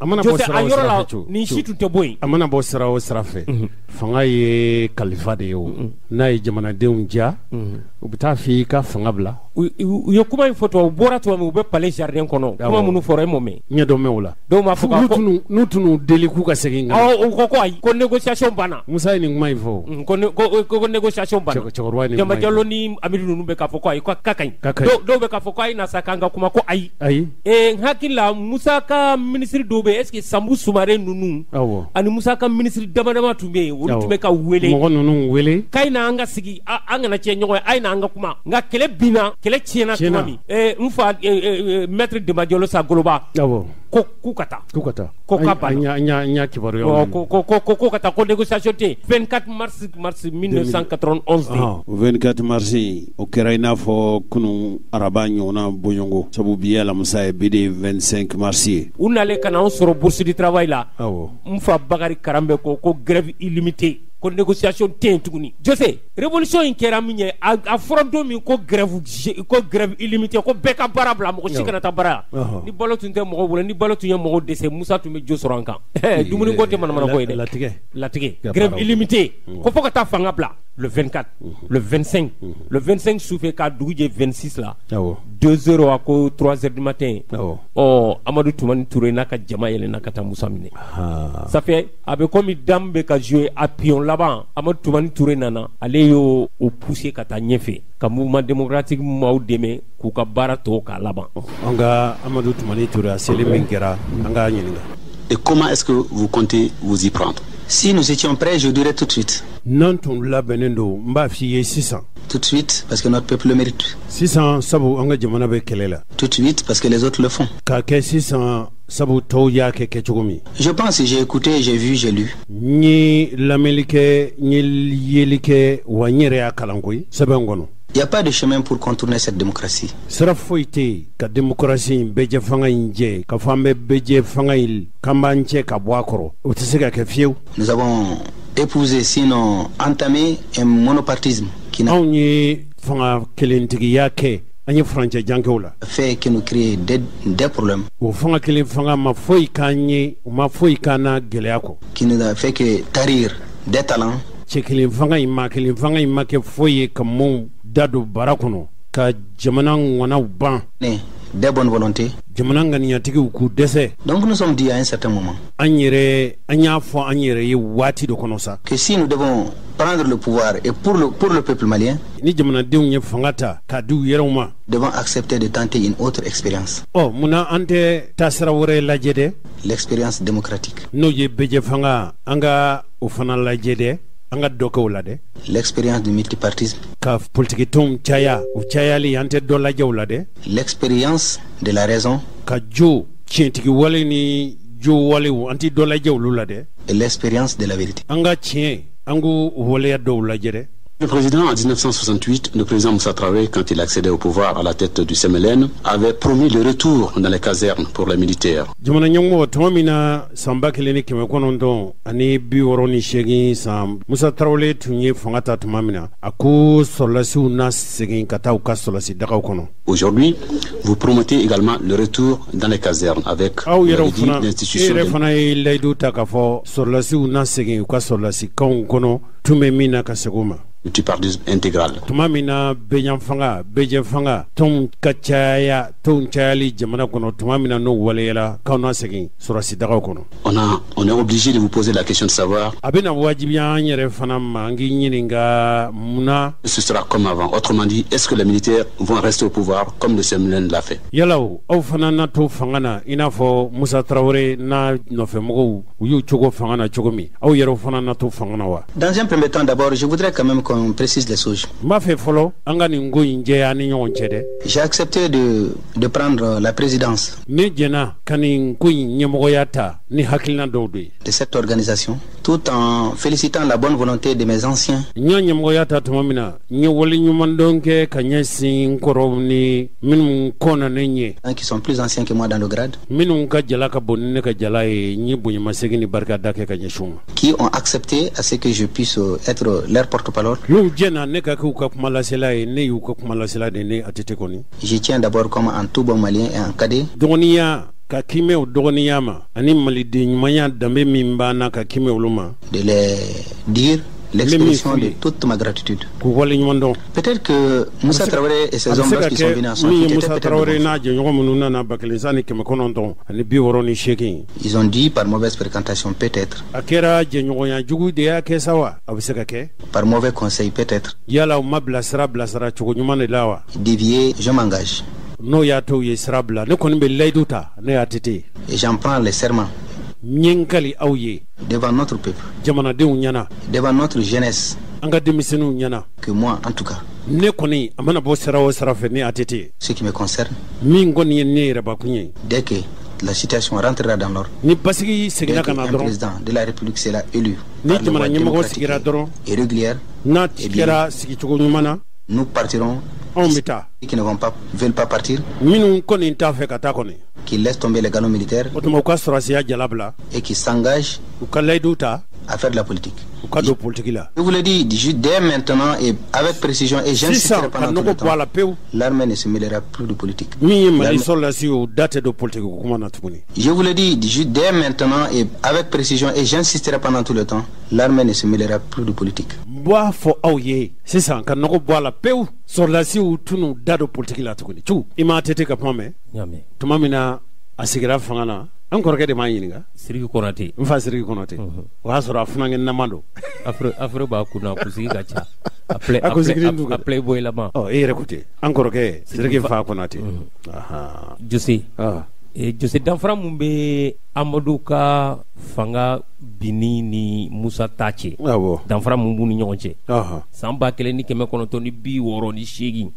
mana bɔ sira o sira fɛ, nin si tun tɛ bɔ yen. A mana bɔ sira o sira fɛ, fanga ye kalifa de ye o. N'a ye jamanadenw diya, u bɛ taa f'i ka fanga bila. U ye kuma in fɔ tuma, u bɔra tuma min, u bɛ palais jardin kɔnɔ. Kuma minnu fɔra, e m'o mɛn. N ye dɔ mɛn o la. Dɔw b'a fɔ ko n'u tun deli k'u ka segin kan. Awɔ, u ko ko ayi, ko négociation banna. Musa ye nin kuma in fɔ. Ko négociation banna. Cɛkɔrɔba ye nin kuma in fɔ. Demba Diallo ni Amidou ninnu bɛ k'a fɔ ko ayi, k'a ka ɲi. Dɔw bɛ k'a fɔ ko ayi na sa k'an ka kuma ko ayi. Ayi. N hakili la Musa ka ministre dɔw bɛ yen, est ce que Sambou Soumaré ninnu. Awɔ. Ani Musa ka ministre dama dama tun bɛ yen, olu tun bɛ ka wele. Mɔgɔ ninnu wele. K'a ye na an ka sigi, an kana tiɲɛ ɲɔgɔn ye, a ye na an ka kuma. Nka kɛlɛ binna, kɛlɛ tiɲɛna tuma min. N fa Maître Demba Diallo Sagoloba. Awɔ. Ko k'u ka taa. K'u ka taa. Ko k'a banna. An y'a kibaruya. Ko ka taa, ko négociation tɛ yen. 24 mars 1991 de. 24 mars o kɛra i n'a fɔ kunun araba ɲɔgɔnna bɔɲɔgɔn, sabu bi ye alamisa ye, bi de ye 25 mars ye. U nalen ka na anw sɔrɔ bourse du travail la. Awɔ. N fa Bakari Karanbɛ ko grève illimitée. Ko négociation tɛ yen tuguni. Jose, révolution in kɛra min ye, a fɔra don min ko grève illimitée, ko bɛɛ ka baara bila, mɔgɔ si kana taa baara la. Ni balo tun tɛ mɔgɔw bolo, ni balo tun ye mɔgɔw dɛsɛ, Musa tun bɛ jo sɔrɔ an kan. Dumuni ko tɛ manamana ko ye dɛ. Latigɛ. Grève illimitée. Ko fo ka taa fanga bila le 24, le 25, le 25 sufɛ k'a dugu jɛ 26 la. 2 heures a ko 3 heures du matin. Ɔ, Amadu Tumani Ture n'a ka jama yɛlɛnna ka taa Musa minɛ. Ça fait a bɛ komi dame bɛ ka jouer a pion laban. Amadu Tumani Ture nana, ale y'o pousser ka taa ɲɛfɛ ka mouvement démocratique maaw dɛmɛ k'u ka baara tɔ k'a laban. An ka Amadu Tumani Ture a seli min kɛra, an k'a ɲininka. Et comment est-ce que vous comptez vous y prendre? Si nous étions prêts, je dirais tout de suite. N'an tun labɛnnen don, n b'a f'i ye sisan. Tout de suite, parce que notre peuple le mérite. Sisan, sabu an ka jamana bɛ kɛlɛ la. Tout de suite, parce que les autres le font. K'a kɛ sisan, sabu tɔw y'a kɛ kɛcogo min. Je pense, j'ai écouté, j'ai vu, j'ai lu. N ye lamɛnli kɛ, n ye yeli kɛ, wa n yɛrɛ y'a kalan koyi sɛbɛn kɔnɔ. Il n'y a pas de chemin pour contourner cette démocratie. Sira foyi tɛ yen ka démocratie in, bɛɛjɛ fanga in jɛ, ka fɔ an bɛ bɛɛjɛ fanga in k'an b'an cɛ ka bɔ a kɔrɔ, o tɛ se ka kɛ fiyewu. Nous avons épousé, sinon entamé, un monopartisme qui n'a Anw ye fanga kelentigiya kɛ, an ye furancɛ jan kɛ o la. fait que nous créer des problèmes, O fanga kelen fanga ma foyi k'an ye, u ma foyi k'an na gɛlɛya kɔ. qui nous a fait que tarir des talents, Cɛ kelen fanga in, maa kelen fanga in ma kɛ foyi ye ka maaw da don bara kɔnɔ, ka jamana ŋanaw ban, des bonnes volontés. jamana ŋaniyatigiw k'u dɛsɛ. Donc nous sommes dit à un certain moment An yɛrɛ, an y'a fɔ an yɛrɛ ye waati dɔ kɔnɔ sa, que si nous devons prendre le pouvoir et pour le peuple malien, ni jamanadenw ye fanga ta k'a di u yɛrɛw ma, nous devons accepter de tenter une autre expérience, ɔ munna an tɛ taasira wɛrɛ lajɛ dɛ, l'expérience démocratique, n'o ye bɛjɛ fanga, an ka o fana lajɛ dɛ, an ka dɔ kɛ o la dɛ, l'expérience du multipartisme, ka politikitɔnw caya, o cayali, an tɛ dɔ lajɛ o la dɛ, l'expérience de la raison ka jo tiɲɛtigi wale ni jo walew, an tɛ dɔ lajɛ olu la dɛ, et l'expérience de la vérité. An ka tiɲɛ, an k'o waleya dɔw lajɛ dɛ. Le président, en 1968, le président Moussa Traoré, quand il accédait au pouvoir à la tête du CMLN, avait promis le retour dans les casernes pour les militaires. Jamana ɲɛmɔgɔ, tuma min na san 1968 san, Musa Tarawele tun ye fanga ta tuma min na, a ko sɔrɔlasiw na segin ka taa u ka sɔrɔlasi dagaw kɔnɔ. Aujourd'hui, vous promettez également le retour dans les casernes avec, Aw yɛrɛ fana, e yɛrɛ fana ye layidu ta k'a fɔ sɔrɔlasiw na segin u ka sɔrɔlasikanw kɔnɔ tun bɛ min na, ka segin u ma. Multipartisme intégral. Tuma min na bɛɲan fanga, bɛjɛ fanga, tɔnw ka caya, tɔnw cayali jamana kɔnɔ, tuma min na n'o waleyala k'aw na segin sɔrɔsi dagaw kɔnɔ. On est obligé de vous poser la question de savoir A bɛna wajibiya an yɛrɛ fana ma an k'i ɲininka munna. ce sera comme avant. Autrement dit, est-ce que les militaires vont rester au pouvoir comme le CMLN l'a fait? Yala o, aw fana na to fanga na i n'a fɔ Musa Tarawele n'a nɔfɛmɔgɔw, u y'u cogo fanga na cogo min, aw yɛrɛw fana na to fanga na wa? Dans un premier temps, d'abord, je voudrais quand même qu'on précise les choses. N b'a fɛ fɔlɔ an ka nin ko in jɛya an ni ɲɔgɔn cɛ dɛ. J'ai accepté de prendre la présidence Ne jɛna ka nin ko in ɲɛmɔgɔya ta ni hakilina dɔw de ye. de cette organisation, tout en félicitant la bonne volonté de mes anciens N y'a ɲɛmɔgɔya ta tuma min na, n ye waleɲumandɔn kɛ ka ɲɛsin n kɔrɔw ni minnu kɔnna ne ɲɛ, hein, qui sont plus anciens que moi dans le grade, minnu ka jala ka bon ni ne ka jala ye. N ye bonyamasegin ni barikada kɛ ka ɲɛsin u ma, qui ont accepté à ce que je puisse être leur porte-parole. N'u jɛna ne ka kɛ u ka kumalasela ye. Ne y'u ka kumalasela de, ne ATT kɔni. Je tiens d'abord, comme en tout bon Malien et en cadet, Dɔgɔninya ka kimɛ o dɔgɔninya ma ani maliden ɲumanya danbe min b'an na, ka kimɛ olu ma, de les dire l'expression de toute ma gratitude. K'u waleɲuman dɔn. Peut-être que Moussa Traoré et ses hommes, lorsqu'ils sont venus en Min ye 68, Musa Traoré n'a jɛɲɔgɔn minnu nana 1968, ils ont dit par mauvaise fréquentation peut-être, a kɛra jɛɲɔgɔnya jugu de y'a kɛ sa wa? A bɛ se ka kɛ. par mauvais conseil peut-être, Yala u ma bilasira bilasira cogo ɲuman de la wa? dévié, je m'engage N'o y'a to u ye sira bila, ne kɔni bɛ layidu ta, ne y'a ATT, et j'en prends les serments n ye n kali aw ye devant notre peuple, jamanadenw ɲɛna, devant notre jeunesse, an ka denmisɛnninw ɲɛna, que moi, en tout cas, ne kɔni, a mana bɔ sira o sira fɛ, ne ATT, ce qui me concerne, min kɔni ye ne yɛrɛbakun ye, dès que la situation rentrera dans l'ordre, ni basigi seginna dès ka na qu'un dɔrɔn, président de la République sera élu ni par une jamana voie ɲɛmɔgɔ démocratique sigira dɔrɔn, et régulière, n'a eh bien, kɛra sigicogo ɲuman na, nous partirons. anw bɛ taa. Ceux qui ne vont pas, veulent pas partir, Minnu kɔni t'a fɛ ka taa kɔni, qui laissent tomber les galons militaires o tuma u ka sɔrɔsiya jala bila, et qui s'engagent u ka layidu ta, à faire de la politique. u ka don politiki la. Je vous le dis dès maintenant et avec précision et j'insisterai Sisan ka pendant tout nɔgɔ le bɔ a temps. la pewu. L'armée ne se mêlera plus de politique. Min ye Mali L'armée- sɔrɔlasi ye, o da tɛ don politiki ko kuma na tuguni. Je vous le dis dès maintenant et avec précision et j'insisterai pendant tout le temps. L'armée ne se mêlera plus de politique. N b'a fɔ aw ye sisan ka nɔgɔ bɔ a la pewu, sɔrɔlasiw tunu da don politiki la tuguni. Cu i ma ATT ka kuma mɛn? N y'a mɛn. Tuma min na a sigira fanga na, an kɔrɔkɛ de m'a ɲininka. Sidiki Konate. N fa Sidiki Kɔnɔtɛ, o y'a sɔrɔ a funankɛ nama don. Afro b'a kunna, kunsigi ka ca. A play A kunsigi dun a playboy lama. Ɔ, e yɛrɛ ko ten, an kɔrɔkɛ Sidiki fa Kɔnɔtɛ. Ahan. Jose. Ah. Jose, danfara mun bɛ Amadu ka fanga binni ni Musa ta cɛ, danfara mun b'u ni ɲɔgɔn cɛ? San 1968,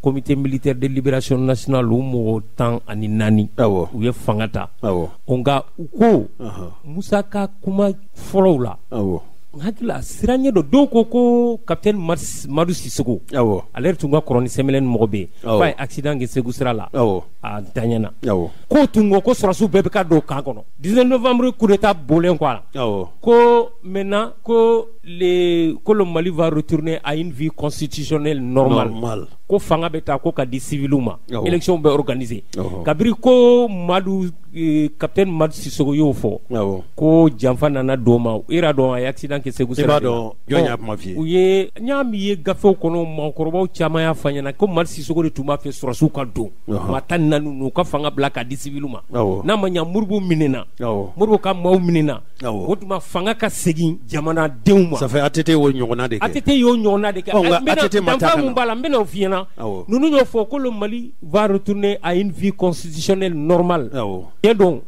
Comité militaire de libération nationale, u mɔgɔ 14, u ye fanga ta. Nka u ko Musa ka kuma fɔlɔw la, n hakili la siran ɲɛ dɔ, dɔw ko ko capitaine Madu Sisoko, ale yɛrɛ tun ka kɔrɔ ni CMLN mɔgɔ bɛ yen, f'a ye accident kɛ Segu sira la, a ntanyana. K'o tun ko ko sɔrɔsiw bɛɛ bɛ ka don camp kɔnɔ 19 novembre coup d'état bɔlen kɔ a la, ko maintenant ko le Mali va retourner à une vie constitutionnelle normale, ko fanga bɛ taa ko ka di civiliw ma, élection bɛ organiser. Kabiri ko Madu, capitaine Madu Sisoko y'o fɔ, ko janfa nana don ma. I yɛrɛ dɔn, a ye accident kɛ Segu sira. I b'a dɔn jɔn y'a kuma f'i ye? U ye n y'a min ye gafew kɔnɔ, mɔgɔkɔrɔbaw caman y'a fɔ an ɲɛna ko Madu Sisoko de tun b'a fɛ sɔrɔsiw ka don maa 14 ninnu ka fanga bila k'a di civiliw ma. N'a ma ɲa, Modibo minɛna, Modibo ka maaw minɛna, o tuma fanga ka segin jamanadenw ma. Ça fait ATT y'o ɲɔgɔnna de kɛ. ATT y'o ɲɔgɔnna de kɛ. Nka ATT ma taa ka na. Mun b'a la, n bɛna o f'i ɲɛna. Ninnu y'o fɔ ko le Mali va retourner à une vie constitutionnelle normale. Tiɲɛ don,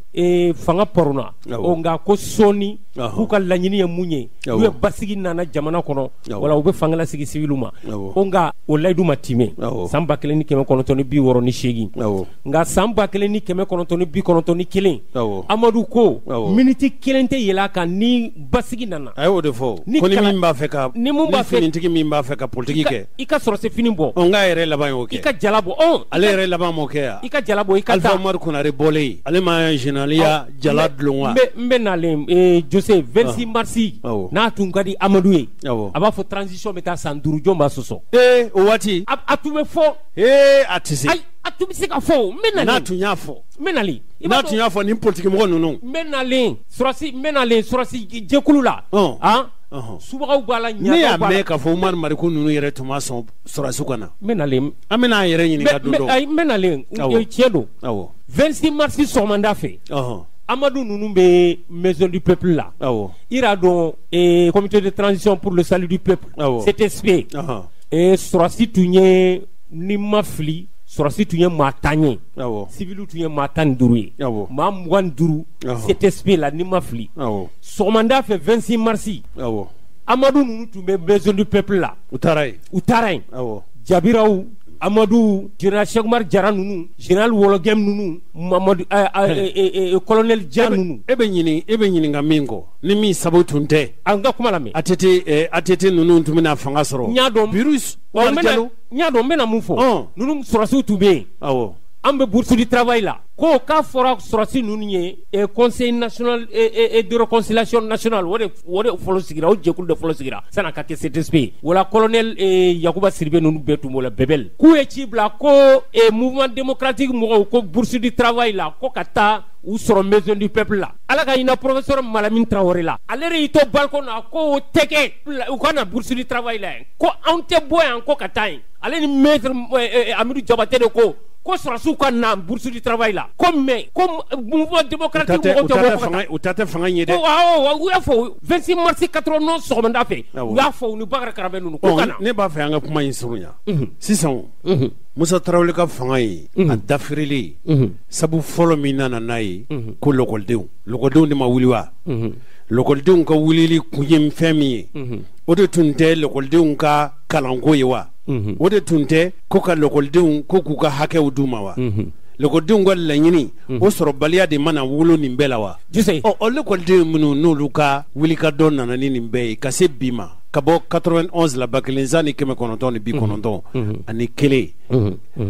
fanga paronna, nka ko sɔɔni k'u ka laɲini ye mun ye, n'u ye basigi nana jamana kɔnɔ, wala u bɛ fanga lasigi civiliw ma. Ko nka o layidu ma timɛ san 1968. Nka san 1991, Amadu ko miniti kelen tɛ yɛlɛ a kan ni basigi nana. A y'o de fɔ ko ni min b'a fɛ ka, ni mun b'a fɛ, finitigi min b'a fɛ ka politiki kɛ, i ka sɔrɔsi fini bɔ. Nka yɛrɛ laban y'o kɛ. I ka jala bɔ. Ale yɛrɛ laban m'o kɛ yan. I ka jala bɔ, i ka taa. Alpha Umaru Konare bɔlen yen, ale ma généraliya jala dulon wa? N bɛ nalen, Jose, 26 mars, n'a tun ka di Amadu ye, a b'a fɔ transition bɛ taa san 5, jɔn b'a sɔsɔ? O waati. A tun bɛ fɔ. A tɛ se. Ayi, a tun bɛ se ka fɔ o, n bɛ nalen. N'a tun y'a fɔ. N bɛ nalen. N'a tun y'a fɔ nin politiki mɔgɔ ninnu. N bɛ nalen sɔrɔsi, n bɛ nalen sɔrɔsi jɛkulu la. Subagaw b'a la, ɲagaw b'a la. Ne y'a mɛn k'a fɔ Umaru Mariko ninnu yɛrɛ tun ma sɔn sɔrɔsiw ka na. N bɛ nalen. An bɛna an yɛrɛ ɲininka don dɔ. Ayi, n bɛ nalen, tiɲɛ don. 26 mars sɔgɔmada fɛ, Amadou ninnu bɛ Maison du Peuple la. I y'a dɔn, Comité de transition pour le salut du peuple, CTSP. Sɔrɔsi tun ye, ni ma fili, sɔrɔsi tun ye maa 10 ye, civiliw tun ye maa 15 ye, maa 25 CTSP la, ni ma fili. Sɔgɔmada fɛ 26 mars, Amadou ninnu tun bɛ Maison du Peuple la. U taara yen. U taara yen. Jabiraw, Amadou, général Cheikh Oumar Diarra ninnu, général Wologem ninnu, Mamadou, colonel Dia ninnu. E bɛ ɲininka min kɔ, ni min sabu tun tɛ. An ka kuma lamɛn. ATT ninnu tun bɛna fanga sɔrɔ. N y'a dɔn. Virus. Umaru Jalo. N y'a dɔn, n bɛna mun fɔ. Ninnu sɔrɔsiw tun bɛ yen. An bɛ bourse du travail la. Ko k'a fɔra sɔrɔsi ninnu ye, Conseil national de réconciliation nationale, o de fɔlɔ sigira, o jɛkulu de fɔlɔ sigira san'a ka kɛ CTSP. Wala colonel Yakuba Siribe ninnu bɛɛ tun b'o la, Bɛbɛl. K'u ye ci bila ko mouvement démocratique mɔgɔw ko bourse du travail la, ko ka taa u sɔrɔ Maison du Peuple la. Ala ka hinɛ professeur Malamine Traoré la. Ale de y'i to balcon na ko o tɛ kɛ, u ka na bourse du travail la yen. Ko anw tɛ bɔ yan ko ka taa yen. Ale ni maître Amidou Diabaté de ko sɔrɔsiw ka na bourse du travail la. Ko mais ko mouvement démocratique mɔgɔw tɛ bɔ ko ka taa. U ta tɛ fanga ye dɛ. Awɔ, u y'a fɔ 26 mars 91 sɔgɔmada fɛ. U y'a fɔ u ni Bakari Karabe ninnu ko ka na. Ne b'a fɛ an ka kuma in surunya. Sisan Musa Tarawele ka fanga ye a dafirilen, sabu fɔlɔ min nana n'a ye ko lɔkɔlidenw de ma wuli wa? Lɔkɔlidenw ka wulili kun ye fɛn min ye, o de tun tɛ lɔkɔlidenw ka kalanko ye wa? O de tun tɛ ko ka lɔkɔlidenw ko k'u ka hakɛw d'u ma wa? Lɔkɔlidenw ka laɲini o sɔrɔbaliya de mana wolo nin bɛɛ la wa? Ɔ lɔkɔliden minnu n'olu ka wulikajɔ nana ni nin bɛɛ ye ka se bi ma, ka bɔ 91 la 1991,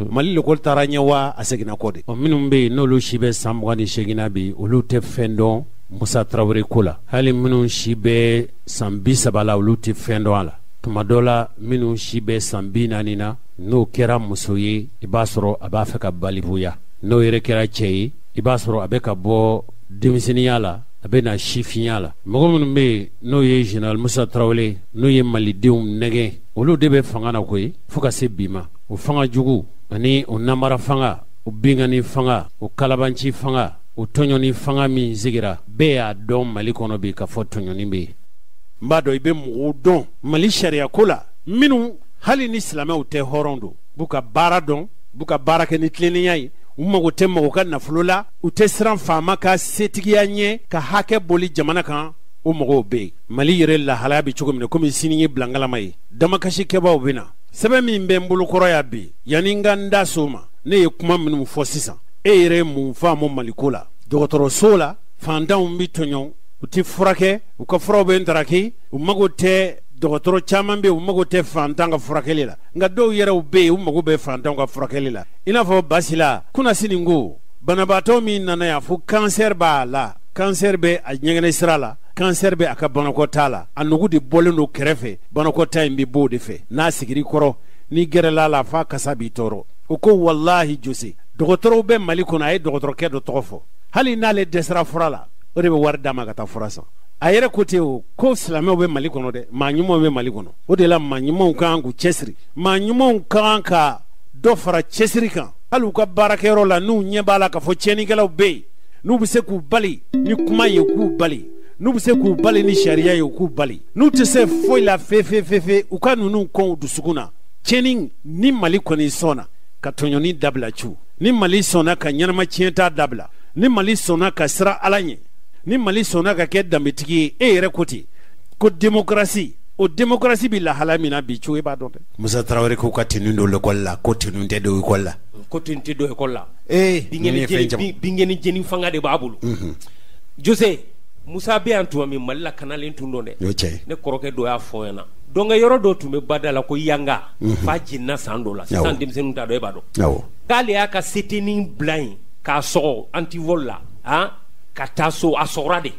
Mali lɔkɔli taara ɲɛ wa a seginna kɔ de? Minnu bɛ yen n'olu si bɛ san 28 na bi, olu tɛ fɛn dɔn Musa Tarawele ko la. Hali minnu si bɛ san 30 la, olu tɛ fɛn dɔn a la. Tuma dɔ la, minnu si bɛ san 40 na, n'o kɛra muso ye, i b'a sɔrɔ a b'a fɛ ka balikuya. N'o yɛrɛ kɛra cɛ ye, i b'a sɔrɔ a bɛ ka bɔ denmisɛnninya la, a bɛ na sifinya la. Mɔgɔ minnu bɛ yen n'o ye général Musa Tarawele, n'o ye malidenw nɛgɛn, olu de bɛ fanga na koyi fo ka se bi ma. O fanga jugu ani o namara fanga, o binkanni fanga, o kalabanci fanga, o tɔɲɔni fanga min sigira, bɛɛ y'a dɔn Mali kɔnɔ bi k'a fɔ tɔɲɔni bɛ yen. N b'a dɔn i bɛ mɔgɔw dɔn Mali sariya ko la minnu hali ni silamɛw tɛ, hɔrɔn don, b'u ka baara dɔn, b'u ka baara kɛ ni tilennenya ye, U mago tɛ mɔgɔ ka nafolo la, u tɛ siran faama ka setigiya ɲɛ ka hakɛ boli jamana kan. O mɔgɔw bɛ yen. Mali yɛrɛ lahalaya bɛ cogo min na, komi sini ye bilankalama ye, damakasi kɛbaw bɛ na. Sɛbɛn min bɛ n bolokɔrɔ yan bi, yanni n ka n da so ma, ne ye kuma minnu fɔ sisan, e yɛrɛ ye mun faamu Maliko la? Dɔgɔtɔrɔso la, fantanw bɛ tɔɲɔ, u tɛ furakɛ, u ka furaw bɛ ntaraki. U mago tɛ, dɔgɔtɔrɔ caman bɛ yen, u mago tɛ fantan ka furakɛli la, nka dɔw yɛrɛw bɛ yen, u mago bɛ fantanw ka furakɛli la. I n'a fɔ Basila kunnasini ko banabaatɔ min nana yan fo kansɛri b'a la, kansɛri bɛ a ɲɛgɛnɛ sira la, kansɛri bɛ a ka banakɔtaa la, a nugu de bɔlen don kɛrɛfɛ, banakɔtaa in bɛ bɔ o de fɛ. N'a sigir'i kɔrɔ, n'i gɛrɛla la, f'a kasa b'i tɔɔrɔ. O ko walahi Jose, dɔgɔtɔrɔw bɛ Mali kɔnɔ. A ye dɔgɔtɔrɔkɛ dɔ tɔgɔ fɔ, hali n'ale dɛsɛra fura la, o de bɛ wari d'a ma ka taa fura san. A yɛrɛ ko ten o, ko silamɛw bɛ Mali kɔnɔ dɛ, maa ɲumanw bɛ Mali kɔnɔ. O de la maa ɲumanw ka kan k'u cɛsiri, maa ɲumanw ka kan ka dɔ fara cɛsiri kan, hali u ka baarakɛyɔrɔ la. N'u ɲɛ b'a la k'a fɔ tiɲɛnikɛlaw bɛ yen, n'u bɛ se k'u bali ni kuma ye, u k'u bali. N'u bɛ se k'u bali ni sariya ye, u k'u bali. N'u tɛ se foyi la fefefefe, u ka ninnu kɔn u dusukun na. Tiɲɛni ni Mali kɔni sɔnna ka tɔɲɔni dabila cu, ni Mali sɔnna ka ɲɛnama tiɲɛta dabila, ni Mali sɔnna ka siran Ala ɲɛ, ni Mali sɔnna ka kɛ danbetigi ye, e yɛrɛ ko ten ko démocratie, o démocratie bɛ lahala min na bi cu, e b'a dɔn dɛ. Musa Tarawele ko ka tenue don l'école la, ko tenue tɛ don école la. Ko tenue tɛ don école la. Ee, ninnu ye fɛn caman. Binkɛnɛ jeni fanga de b'a bolo. Jose, Musa bɛ yan tuma min, Mali la kanalen tun don dɛ. O tiɲɛ. Ne kɔrɔkɛ dɔ y'a fɔ n ɲɛna, donc yɔrɔ dɔ tun bɛ bada la ko Yanga, fa jenina san dɔ la. Sisan denmisɛnninw t'a dɔn, e b'a dɔn. K'ale y'a ka setenin bila yen k'a sɔgɔ antivol la, han, ka taa so, a sɔgɔra de.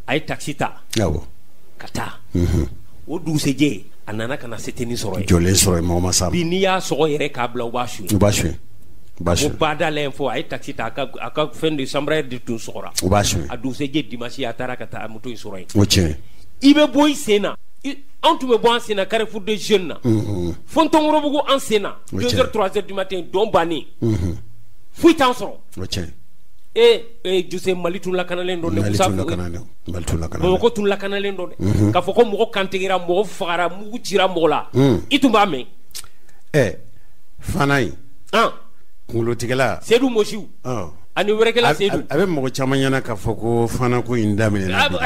A ye taxi ta ka taa. O dugusɛjɛ, a nana ka na setenin sɔrɔ yen. Jɔlen sɔrɔ yen, mɔgɔ ma s'a ma. Bi n'i y'a sɔgɔ yɛrɛ k'a bila, u b'a suɲɛ. U b'a suɲɛ, u b'a ko suɲɛ. Bada la yen fɔ, a ye taxi ta, a ka fɛn de chambre de tun sɔgɔra. U b'a suɲɛ. A dugusɛjɛ dimanche, a taara ka taa moto in sɔrɔ yen. O tiɲɛ. I bɛ bɔ i sen na. Anw tun bɛ bɔ an sen na Carrefour des Jeunes na fo Ntɔnkɔrɔbugu, an sen na. O 2 tiɲɛ. heures, 3 heures du matin, dɔn bannen, foyi t'an sɔrɔ. O tiɲɛ. E Jose, Mali tun lakanalen don dɛ. Mali Musa tun lakanalen, Mali tun lakanalen. Bamakɔ tun lakanalen don dɛ. K'a fɔ ko mɔgɔ kantigɛra, mɔgɔ fagara, mugu cira mɔgɔ la, i tun b'a mɛn. Ɛ, Fana in kunkolotigɛla. Seyidu Mosiw ani wɛrɛkɛla Seyidu. A bɛ mɔgɔ caman ɲɛna k'a fɔ ko Fana ko in daminɛna bi.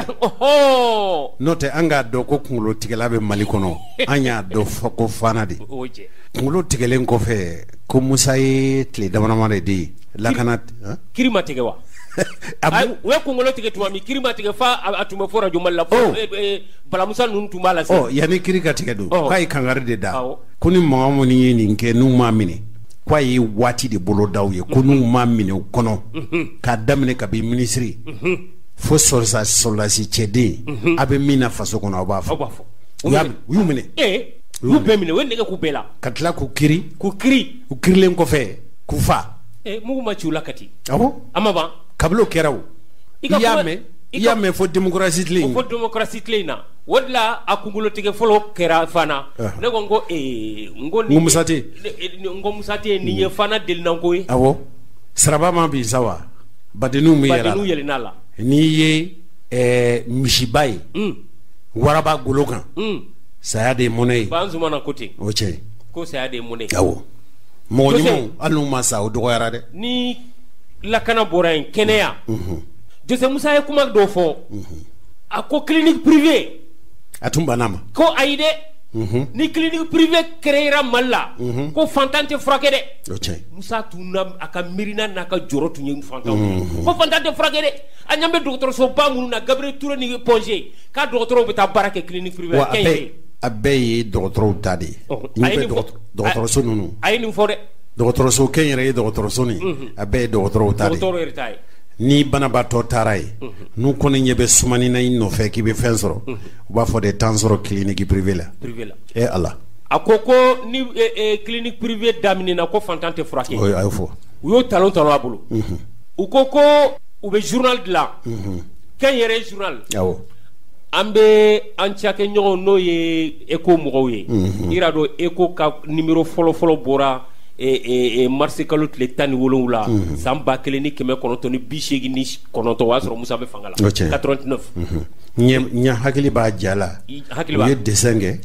N'o tɛ, an k'a dɔn ko kunkolotigɛla bɛ Mali kɔnɔ, an y'a dɔn fɔ ko Fana de. O jɛ. Kunkolo tigɛlen kɔfɛ, ko Musa ye tile damadama de di lakana. Han? Kiri ma tigɛ wa? A U ye kunkolo tigɛ tuma min, kiri ma tigɛ fa a tun bɛ fɔ radio Mali la fo Balamusa ninnu tun b'a la. Ɔ, yanni kiri ka tigɛ don, k'a ye kangari de da Awɔ. ko ni mɔgɔ minnu ye nin kɛ, n'u m'a minɛ, k'a ye waati de bolo d'aw ye, ko n'u m'a minɛ u kɔnɔ, k'a daminɛ kabi minisiri fo sɔrɔdasi cɛden, a bɛ min na faso kɔnɔ, aw b'a fɔ. Aw b'a fɔ. U y'u minɛ. U y'u bɛɛ minɛ, u ye nɛgɛ k'u bɛɛ la. Ka tila k'u kiri. K'u kiri. U kirilen kɔfɛ, k'u fa. Mugu ma ci u la Kati? Awɔ. A ma ban. Kabini o kɛra, o I i ka y'a mɛn, i i y'a mɛn fo démocratie tile in. O fɔ démocratie tile in na, o de la a kunkolotigɛ fɔlɔ kɛra Fana. Ne ko n ko n ko N ko Musa tɛ yen. N ko Musa tɛ yen, nin ye Fana delinanko ye. Awɔ, saraba ma bin sa wa, badenninw bɛ yɛlɛ a la. Badenninw yɛlɛnna la. N'i ye misiba ye waraba golo kan, saya de ye mɔnɛ ye. Banzumana ko ten. O tiɲɛ. Ko saya de ye mɔnɛ ye. Awɔ, mɔgɔ Jose. ɲumanw, hali n'u ma sa, o dɔgɔyara dɛ. Ni lakana bɔra yen, kɛnɛya. Jose, Musa ye kuma dɔ fɔ, a ko clinique privée. A tun banna ma. Ko ayi dɛ, ni clinique privée créera Mali la, ko fantan tɛ furakɛ dɛ. O tiɲɛ. Musa tun na a ka miirina n'a ka jɔrɔ tun ye fantanw ye. Ko fantan tɛ furakɛ dɛ. An ɲɛ bɛ dɔgɔtɔrɔsoba minnu na, Gabriel Touré ni Point G, k'a dɔgɔtɔrɔw bɛ taa baara kɛ clinique privée Wa la. a bɛɛ, a bɛɛ ye dɔgɔtɔrɔw ta de ye. A ye N'u nin bɛ fɔ. dɔgɔtɔrɔso ninnu, A ye nin fɔ dɛ. dɔgɔtɔrɔso kɛnyɛrɛye dɔgɔtɔrɔso nin, a bɛɛ ye dɔgɔtɔrɔw ta de ye. Dɔgɔtɔrɔw yɛrɛ ta ye. Ni banabaatɔ taara yen, n'u kɔni ɲɛ bɛ sumani na i nɔfɛ k'i bɛ fɛn sɔrɔ, u b'a fɔ de t'an sɔrɔ clinique privée la. Privé la. E Ala. A ko ko ni clinique privée daminɛna, ko fantan tɛ furakɛ. O a y'o fɔ. U y'o talon talon a bolo. U ko ko u bɛ journal dilan, kɛnyɛrɛye journal. An bɛ an cakɛɲɔgɔnw, n'o ye Eco mɔgɔw ye. I yɛrɛ dɔn, Eco ka numéro fɔlɔ-fɔlɔ bɔra mars kalo tile 17 san 1989, o y'a sɔrɔ Musa bɛ fanga la. O tiɲɛ. 89. Ɲɛ hakili b'a ja la. I hakili U b'a ye dessin kɛ.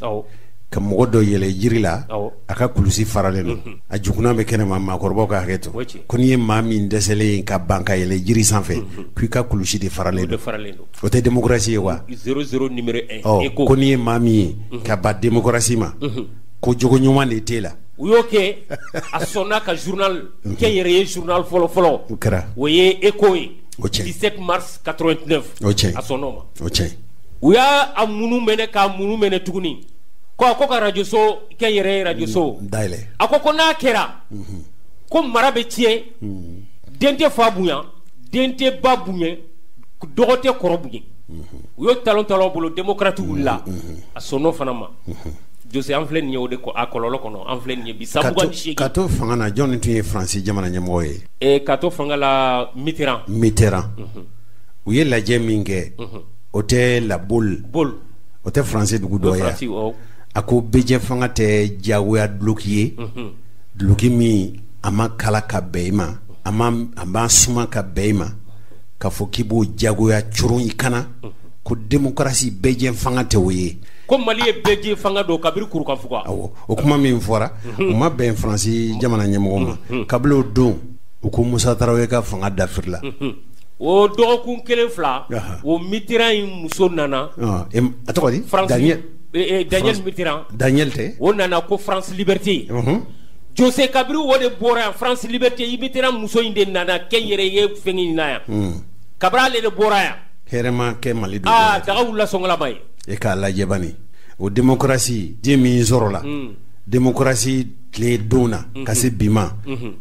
Ka mɔgɔ dɔ yɛlɛ jiri la, a ka kulusi faralen don, a jugunan bɛ kɛnɛma, maakɔrɔbaw ka hakɛ to, ko n'i ye maa min dɛsɛlen ye ka ban ka yɛlɛ jiri sanfɛ, k'i ka kulusi de faralen don. O tɛ démocratie ye wa? 00 numéro 1. Ko n'i ye maa min ye ka ban démocratie ma, ko jogo ɲuman de t'e la. U y'o kɛ, a sɔnna ka journal kɛnyɛrɛye journal fɔlɔ fɔlɔ, o kɛra, o ye Écho ye. O tiɲɛ. 17 mars 89. O tiɲɛ. A sɔnn'o ma. O tiɲɛ. U y'a munu mɛnɛ k'a munu mɛnɛ tuguni. Ko a ko ka radio so kɛnyɛrɛye radio so dayɛlɛ. A ko n'a kɛra ko mara bɛ tiɲɛ, den tɛ fa bonya, den tɛ ba bonya, dɔgɔ tɛ kɔrɔ bonya. U y'o talon talon bolo, démocrate wulila, a sɔnn'o fana ma. Jose, an filɛ nin ye o de a kɔlɔlɔ kɔnɔ, an filɛ nin ye bi san 28. Ka to fanga na, jɔn tun ye Faransi jamana ɲɛmɔgɔ ye? Ka to fanga la, Mitterrand. Mitterrand. U ye lajɛ min kɛ, o tɛ La Baule, o tɛ Faransi dugu dɔ ye. A ko bɛjɛ fanga tɛ diyagoya duloki ye, duloki min a ma kala ka bɛn i ma, a ma suma ka bɛn i ma, k'a fɔ k'i b'o diyagoya coron i kana, ko démocratie bɛjɛ fanga tɛ o ye. Ko Mali ye bɛjɛ fanga don kabiri Kurukanfuga. Awɔ, o kuma min fɔra, o ma bɛn Faransi jamana ɲɛmɔgɔ ma. Kabini o don, u ko Musa Tarawele ka fanga dafirila. O dɔgɔkun kelen fila, o Mitterrand in muso nana. A tɔgɔ di? Daniel. Daniel Mitterrand. Daniel tɛ. O nana ko France Liberté. Jose, kabiri o de bɔra yan, France Liberté, i Mitterrand muso in de nana kɛnyɛrɛye fɛn in na yan. Kabiri ale de bɔra yan. Hɛrɛ ma kɛ Mali dugu. Aa, daga wulila sɔngɔlama ye. E k'a lajɛ bani, o démocratie den min sɔrɔla démocratie tile don na ka se bi ma,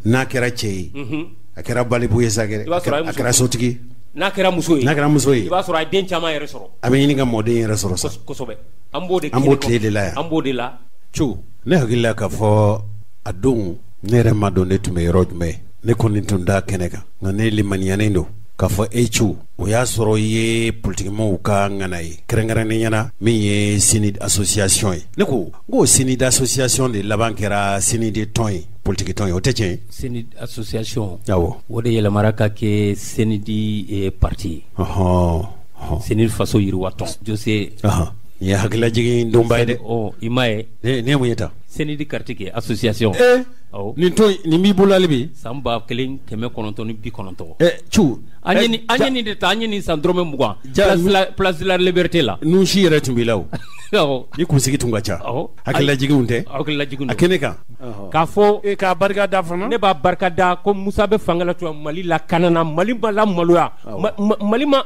n'a kɛra cɛ ye, a kɛra balibu ye sa, a kɛra sotigi. N'a kɛra muso ye, n'a kɛra muso ye, i b'a sɔrɔ a ye den caman yɛrɛ sɔrɔ. A bɛ ɲini ka mɔden yɛrɛ sɔrɔ sa. Kosɛbɛ. An b'o de an b'o tile de la yan. An b'o de la. Cu, ne hakili la k'a fɔ a don ne yɛrɛ ma dɔn ne tun bɛ yɔrɔ jumɛn, ne kɔni tun t'a kɛnɛ kan, nka ne limaniyanen don k'a fɔ e cu, o y'a sɔrɔ i ye politikimɔgɔw ka ŋana ye, kɛrɛnkɛrɛnnenya la min ye CNID association ye. Ne ko n k'o CNID association de laban kɛra CNID tɔn ye, politiki tɔn ye, o tɛ tiɲɛ ye? CNID association. Awɔ. O de yɛlɛmara ka kɛ CNID parti ye. CNID faso yiriwa tɔn. Jose. Nin ye hakililajigin donba ye dɛ. I m'a ye. Nin ye mun ye tan? CNID carte kɛ association. Nin tɔn nin b'i bolo hali bi? San 1990. Cu. An ye nin de ta, an ye nin san dɔrɔmɛ 20. Place de la Liberté la. Nun si yɛrɛ tun b'i la o. Ni kunsigi tun ka ca. Hakililajiginw tɛ. Hakililajiginw. A kɛnɛ kan. K'a fɔ. E k'a barika da fana. Ne b'a barika da ko Musa bɛ fanga la cogoya Mali lakanana, Mali ma lamaloya, Mali ma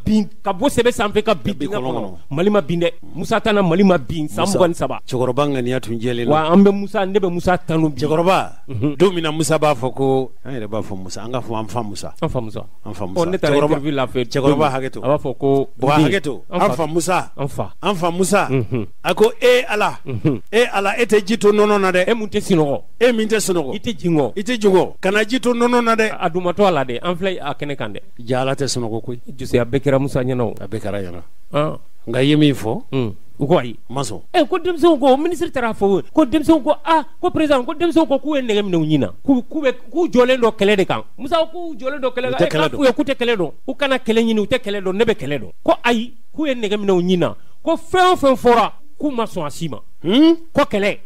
bin ka bɔ sɛbɛ sanfɛ ka bin dingɛ kɔnɔ. Mali ma bin dɛ. Musa tana Mali ma bin san 23. Cɛkɔrɔba ŋaniya tun jɛlen don. Wa an bɛ Musa, ne bɛ Musa tanu bi. Cɛkɔrɔba, don min na Musa b'a fɔ ko an yɛrɛ b'a fɔ Musa, an k'a fɔ an fa Musa. An fa Musa. An fa Musa. Ne taara interview la fɛ. Cɛkɔrɔba hakɛ to. A b'a fɔ ko. Bɔgɔ hakɛ to. An fa Musa. An fa. An fa Musa. A ko e Ala. E Ala, e tɛ ji to nɔnɔ na dɛ. E mun tɛ sunɔgɔ. E min tɛ sunɔgɔ. I tɛ jingɔ. I tɛ jingɔ. Kana ji to nɔnɔ na dɛ. A dumatɔ a la dɛ, an filɛ a kɛnɛ kan dɛ. Ja Ala tɛ sunɔgɔ koyi. Jose, a bɛɛ kɛra Musa ɲɛna o. A bɛɛ kɛra ɲɛna. Nka i ye min fɔ. U ko ayi. Ma sɔn. Ko denmisɛnw ko, ministre taara fɔ ko denmisɛnw ko aa, ko président ko denmisɛnw ko k'u ye nɛgɛ minɛ u ɲin na, k'u jɔlen don kɛlɛ de kan. Musa k'u jɔlen don kɛlɛ kan. K'u tɛ kɛlɛ dɔn. U kana kɛlɛ ɲini, u tɛ kɛlɛ dɔn, ne bɛ kɛlɛ dɔn. Ko ayi, k'u ye nɛgɛ minɛ u ɲin na, ko fɛn o fɛn fɔra k'u ma sɔn a si ma. Ko kɛlɛ.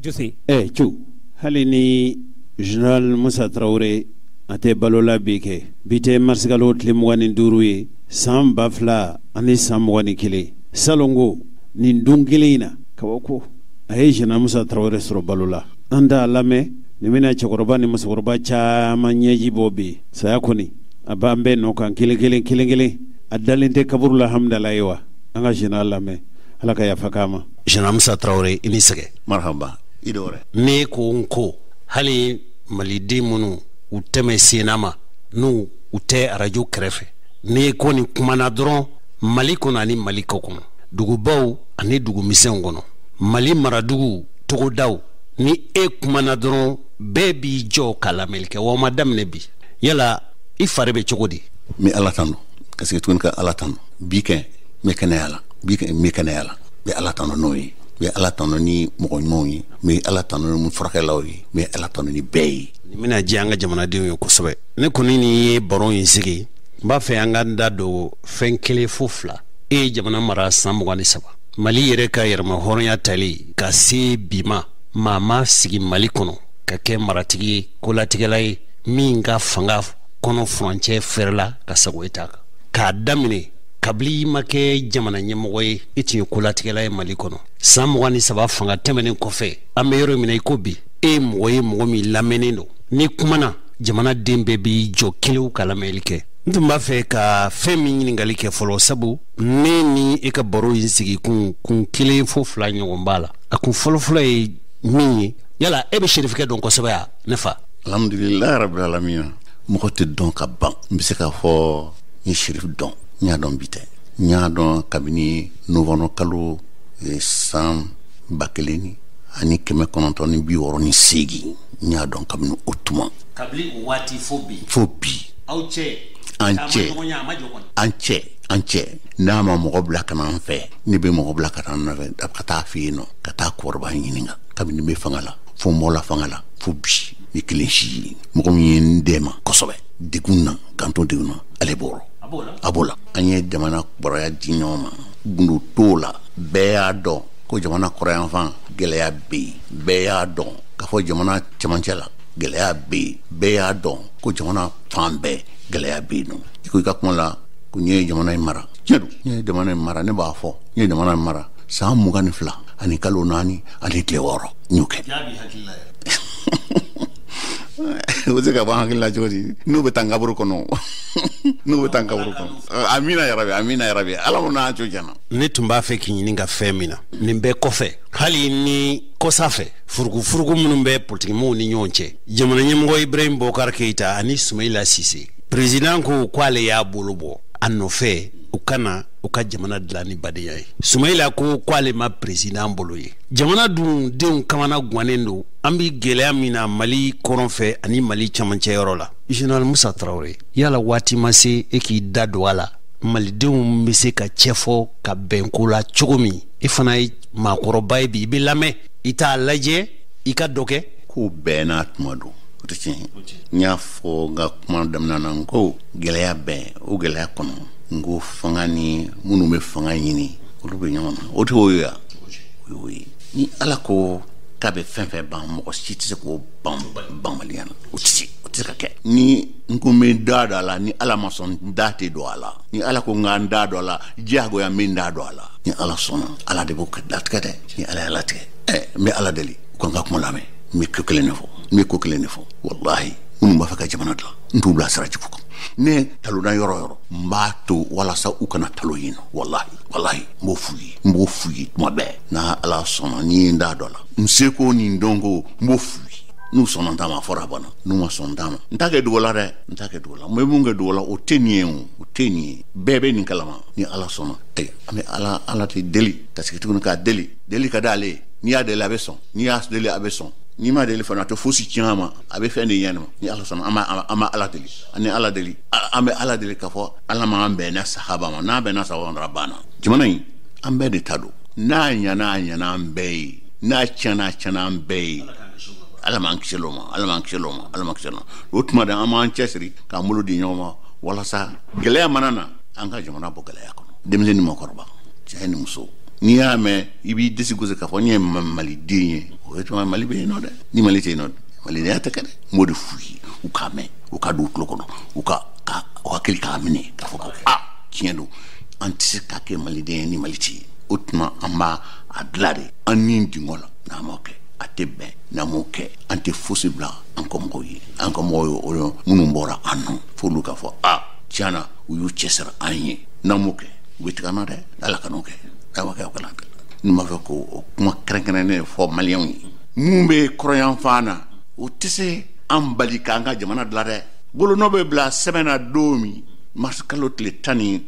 Jose. Cu, hali ni général Musa Tarawele a tɛ balo la bi kɛ, bi tɛ marisikalo tile 25 ye, san 2021, salongo nin don kelen in na, kabako a ye général Musa Tarawele sɔrɔ balo la. An t'a lamɛn, nin bɛna cɛkɔrɔba ni musokɔrɔba caman ɲɛji bɔ bi. Saya kɔni a b'an bɛɛ nɔ kan kelen kelen kelen kelen. A dalen tɛ kaburu la, hamdala ye wa. An ka général lamɛn, Ala ka yafa k'a ma. Général Musa Tarawele, i ni sɛgɛ. Marhaba, i dɔwɛrɛ. Ne ko n ko hali maliden minnu u tɛmɛ senna ma, n'u u tɛ arajo kɛrɛfɛ, ne ko nin kumana dɔrɔn Mali kɔnɔ ani Mali kɔ kɔnɔ, dugubaw ani dugumisɛnw kɔnɔ, Mali maradugu togodaw, ni e kumana dɔrɔn bɛɛ b'i jɔ ka lamɛnni kɛ. Wa o ma daminɛ bi. Yala i fari bɛ cogo di? N bɛ Ala tanu, ka segin tuguni ka Ala tanu. Bi kɛ n bɛ kɛnɛya la, bi kɛ n bɛ kɛnɛya la, n bɛ Ala tanu n'o ye. N bɛ Ala tanu ni mɔgɔ ɲumanw ye, n bɛ Ala tanu ni furakɛlaw ye, n bɛ Ala tanu ni bɛɛ ye. Nin bɛna diya an ka jamanadenw ye kosɛbɛ. Ne kɔni ni ye baro in sigi, n b'a fɛ an ka da don fɛn kelen fo fila. E ye jamana mara san 23. Mali yɛrɛ ka yɛrɛmahɔrɔnya tali ka se bi ma, maa ma sigi Mali kɔnɔ ka kɛ maratigi ye, kolatigɛla ye min ka fanga kɔnɔ furancɛ fɛrɛla ka sago e ta kan. K'a daminɛ kabili i ma kɛ jamana ɲɛmɔgɔ ye, i tun ye kolatigɛla ye Mali kɔnɔ. San 23 fanga tɛmɛnen kɔfɛ, an bɛ yɔrɔ min na i ko bi, e ye mɔgɔ ye mɔgɔ min lamɛnnen don. N'i kumana, jamana den bɛɛ b'i jɔ kelew ka lamɛnli kɛ. N tun b'a fɛ ka fɛn min ɲininkali kɛ fɔlɔ, sabu ne ni e ka baro in sigi kun 1 fo 2 ɲɔgɔn b'a la. A kun fɔlɔfɔlɔ ye min ye, yala e bɛ Cherifukɛ dɔn kosɛbɛ ya ne fa? Alhamdulilayi rabbil alamin. Mɔgɔ tɛ dɔn ka ban. N bɛ se k'a fɔ n ye Cherif dɔn, n y'a dɔn bi tɛ. N y'a dɔn kabini novembre kalo san 1968. N y'a dɔn kabini o tuma. Kabini o waati fo bi. Fo bi. Aw cɛ. An cɛ. An cɛ. N'a ma mɔgɔ bila ka na an fɛ, ne bɛ mɔgɔ bila ka taa an nɔfɛ, ka taa fɛ yen nɔ, ka taa kɔrɔba ɲininka. Kabini n bɛ fanga la, fo n bɔla fanga la, fo bi ni kelen si ye. Mɔgɔ min ye n dɛmɛ kosɛbɛ degun na, k'an to degun na, ale bɔra. A b'o la. An ye jamana kɔrɔya di ɲɔgɔn ma, gundo t'o la. Bɛɛ y'a dɔn ko jamana kɔrɔyanfan gɛlɛya bɛ yen. Bɛɛ y'a dɔn k'a fɔ jamana cɛmancɛ la gɛlɛya bɛ yen. Bɛɛ y'a dɔn ko jamana fan bɛɛ gɛlɛya bɛ yen nɔ. I ko i ka kuma la ko n ye jamana in mara. Tiɲɛ don, n ye jamana in mara, ne b'a fɔ n ye jamana in mara san 22 ani kalo 4 ani tile 6 n y'o kɛ. O bɛ se ka bɔ an hakili la cogo di? N'u bɛ taa n kaburu kɔnɔ, n'u bɛ taa n kaburu kɔnɔ. Amina yarabi, amina yarabi, Ala m'o n'an co jɛna. Ne tun b'a fɛ k'i ɲininka fɛn min na, nin bɛɛ kɔfɛ, hali ni kɔsa fɛ, furugufurugu minnu bɛ politikimɔgɔw ni ɲɔgɔn cɛ, jamana ɲɛmɔgɔ Ibrahim Boubacar Keïta ani Soumaïla Cissé, président ko k'ale y'a bolo bɔ a nɔfɛ u kana u ka jamana dilan ni badenya ye. Soumaïla ko k'ale ma président bolo ye. Jamana dun denw kamana gannen don, an bi gɛlɛya min na Mali kɔrɔn fɛ ani Mali cɛmancɛ yɔrɔ la. Général Moussa Traoré, yala waati ma se e k'i da don a la, malidenw bɛ se ka cɛfɔ ka bɛn ko la cogo min? E fana ye maakɔrɔba ye bi, i bɛ lamɛn, i t'a lajɛ, i ka dɔ kɛ. Ko bɛɛ n'a tuma don, o tɛ tiɲɛ ye. N y'a fɔ n ka kuma daminɛ na, n ko gɛlɛya bɛn, o gɛlɛya kɔnɔ, n ko fanga ni minnu bɛ fanga ɲini, olu bɛ ɲɔgɔn na. O tɛ o ye wa? O y'o ye. Ni Ala ko k'a bɛ fɛn fɛn ban, mɔgɔ si tɛ se k'o ban banbaliya na. O tɛ se, o tɛ se ka kɛ. Ni n ko n bɛ da don a la, ni Ala ma sɔn, n da tɛ don a la. Ni Ala ko n ka n da don a la, diyagoya n bɛ n da don a la. Ni Ala sɔnna, Ala de b'o latigɛ dɛ. Ni Ala y'a latigɛ, n bɛ Ala deli, u ka n ka kuma lamɛn. N bɛ ko kelen de fɔ, n bɛ ko kelen de fɔ. Walahi, minnu b'a fɛ ka jamana dilan, n t'u bila sira jugu kan. Ne talonna yɔrɔ yɔrɔ, n b'a to walasa u kana talo yen nɔ. Walahi, walahi, n b'o f'u ye, n b'o f'u ye tuma bɛɛ. N'a Ala sɔnna, ni ye n da dɔ la, n seko ni n dɔnko, n b'o f'u ye. N'u sɔnna n ta ma, a fɔra a banna. N'u ma sɔn n ta ma, n t'a kɛ dogo la dɛ, n t'a kɛ dogo la. N bɛ mun kɛ dogo la, o tɛ nin ye o, o tɛ nin ye. Bɛɛ bɛ nin kalama. Ni Ala sɔnna, an bɛ Ala tɛ deli, ka sigi tuguni k'a deli. Deli ka d'ale ye. N'i y'a deli a bɛ sɔn, n'i y'a deli a bɛ sɔn. N'i m'a deli fana, a tɛ fosi tiɲɛ a ma, a bɛ fɛn de ɲɛ ma. Ni Ala sɔnna, an b'a Ala deli. Ani Ala deli, an bɛ Ala deli k'a fɔ Ala m'an bɛnna sahaba ma. N'an bɛnna sahaba ma dɔrɔn, a banna. Jamana in, an bɛɛ de ta don. N'a ɲɛna, a ɲɛna an bɛɛ ye. N'a tiɲɛna, a tiɲɛna an bɛɛ ye. Ala m'an kisi o ma, Ala m'an kisi o ma, Ala m'an kisi o ma. O tuma de, an b'an cɛsiri k'an bolo di ɲɔgɔn ma walasa gɛlɛya mana na, an ka jamana bɔ gɛlɛya kɔnɔ. Denmisɛnnin ni mɔgɔkɔrɔba, cɛ ni muso. N'i y'a mɛn i b'i disi gosi k'a fɔ n ye maliden ye, o ye tuma Mali bɛ yen nɔ dɛ. Ni Mali tɛ yen nɔ, malidenya tɛ kɛ dɛ. N b'o de f'u ye, u k'a mɛn, u ka don u tulo kɔnɔ, u ka hakili k'a minɛ k'a fɔ ko a tiɲɛ don, an tɛ se ka kɛ maliden ye ni Mali tɛ yen. O tuma an b'a a dilan de an ni dingɔ la. N'an m'o kɛ, a tɛ bɛn. N'an m'o kɛ, an tɛ fosi bila an kɔmɔgɔw ye. An kɔmɔgɔw ye o ye minnu bɔra an nɔ, f'olu k'a fɔ a tiɲɛ na u y'u cɛsiri an ye. N'an m'o kɛ, u bɛ tigɛ an na dɛ. Ala kan'o kɛ. Awa kɛ o kana kɛ. N b'a fɛ k'o kuma kɛrɛnkɛrɛnnen fɔ maliyɛnw ye. Mun bɛ kɔrɔyanfan na, o tɛ se an bali k'an ka jamana dilan dɛ. Bolonɔ bɛ bila sɛbɛn na don min, mars kalo tile 15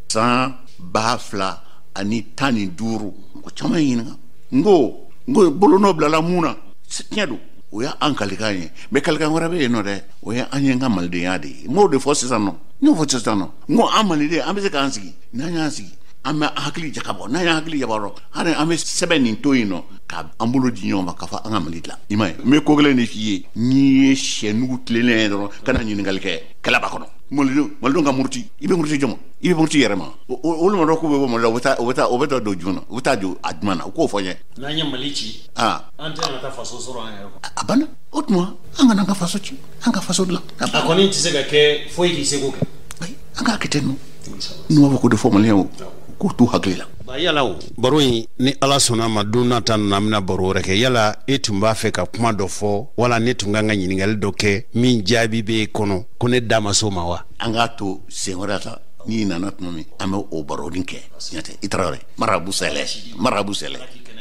san 2015, mɔgɔ caman ye ɲininka. N ko bolonɔ bilala mun na? Tiɲɛ don, o y'an kalikan ye. Mais kalikan wɛrɛ bɛ yen nɔ dɛ, o ye an ye n ka malidenya de ye. N b'o de fɔ sisan nɔ. N y'o fɔ sisan nɔ. N ko an maliden, an bɛ se k'an sigi. N'an y'an sigi, an bɛ hakili jagabɔ. N'an y'an hakili jagabɔ, hali an bɛ sɛbɛn nin to yen nɔ, ka an bolo di ɲɔgɔn ma k'a fɔ an ka Mali dilan. I m'a ye, n bɛ ko kelen de f'i ye. N'i ye sɛ nugu tilennen ye dɔrɔn, kana ɲininkali kɛ, kɛlɛ b'a kɔnɔ. Malidenw ka muruti, i bɛ muruti jɔn ma? I bɛ muruti yɛrɛ ma. Olu ma dɔn k'u bɛ bɔ Mali la, u bɛ taa don jumɛn na? U bɛ taa don a jumɛn na? U k'o fɔ n ye. N'an ye Mali ci, an tɛna taa faso sɔrɔ an yɛrɛ kɔnɔ. A banna. O tuma an kana an ka faso ci, an ka faso dilan. A kɔni tɛ se ka kɛ foyi k'i seko kɛ. Ayi, an k'a kɛ ten nɔ. N'u b'a fɔ k'o de fɔ maliyɛnw, k'u t'u hakili la. Ba yala o baro in, ni Ala sɔnna a ma, don nata ninnu an bɛna baro wɛrɛ kɛ. Yala e tun b'a fɛ ka kuma dɔ fɔ wala ne tun kan ka ɲininkali dɔ kɛ min jaabi bɛ e kɔnɔ ko ne da ma s'o ma wa? An k'a to sen wɛrɛ ta, n'i nana tuma min an bɛ o baronin kɛ. Tiɲɛ tɛ, i Tarawele. Marabu sɛlɛ, marabu sɛlɛ.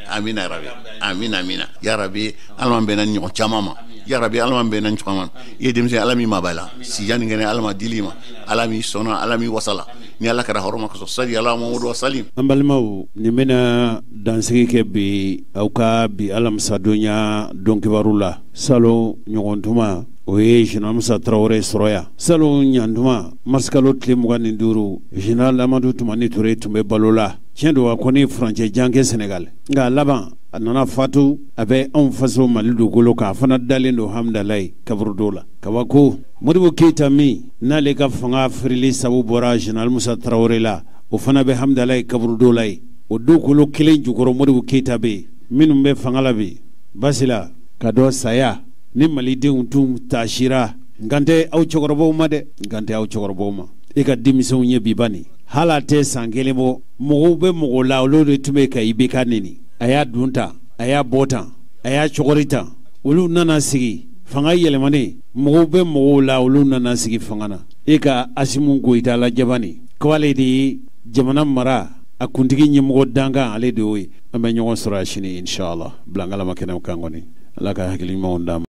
Amina yarabi, amina amina yarabi. Ala m'an bɛnna ɲɔgɔn caman ma yarabi, Ala m'an bɛnna ɲɔgɔn ma. I ye denmisɛn, Ala m'i mabɔ la sijan ni kɛnɛ, Ala ma dili ma, Ala m'i sɔnna, Ala m'i wasala ni Ala kɛra hɔrɔn ma kosɔn sali ala Mamadu wa salim. An balimaw, nin bɛna dansigi kɛ bi aw ka bi alamisadonya donkibaru la. Salon ɲɔgɔn tuma, o ye général Musa Tarawele sɔrɔ yan. Salon ɲantuma, marisikalo tile 25, général Amadu Tumani Ture tun bɛ balo la. Tiɲɛ don, a kɔni furancɛ jan kɛ Senegal, nka a laban a nana fatu. A bɛ anw faso Mali dugukolo kan, a fana dalen don Hamdalayi kaburudo la. Kabako Modibo Keyita min n'ale ka fanga firili sabu bɔra général Musa Tarawele la, o fana bɛ Hamdalayi kaburudo la yen. O dugukolo kelen jukɔrɔ Modibo Keyita bɛ yen. Minnu bɛ fanga la bi, basi la ka dɔ saya ni malidenw tun taasira. N kan tɛ aw cɛkɔrɔbaw ma dɛ, n kan tɛ aw cɛkɔrɔbaw ma. E ka denmisɛnw ye bi bani, hali a tɛ san kelen bɔ, mɔgɔw bɛ mɔgɔ la, olu de tun bɛ ka IBK neni. A y'a dun tan, a y'a bɔ tan, a y'a cɔgɔri tan. Olu nana sigi fanga yɛlɛmanen, mɔgɔw bɛ mɔgɔw la, olu nana sigi fanga na. E ka Asimu Goyita lajabani ko ale de ye jamana mara a kuntigi ɲɛmɔgɔ dankan, ale de y'o ye. An bɛ ɲɔgɔn sɔrɔ a sini inshallah bilankalama kɛnɛ kan kɔni. Ala ka hakili ɲumanw d'an ma.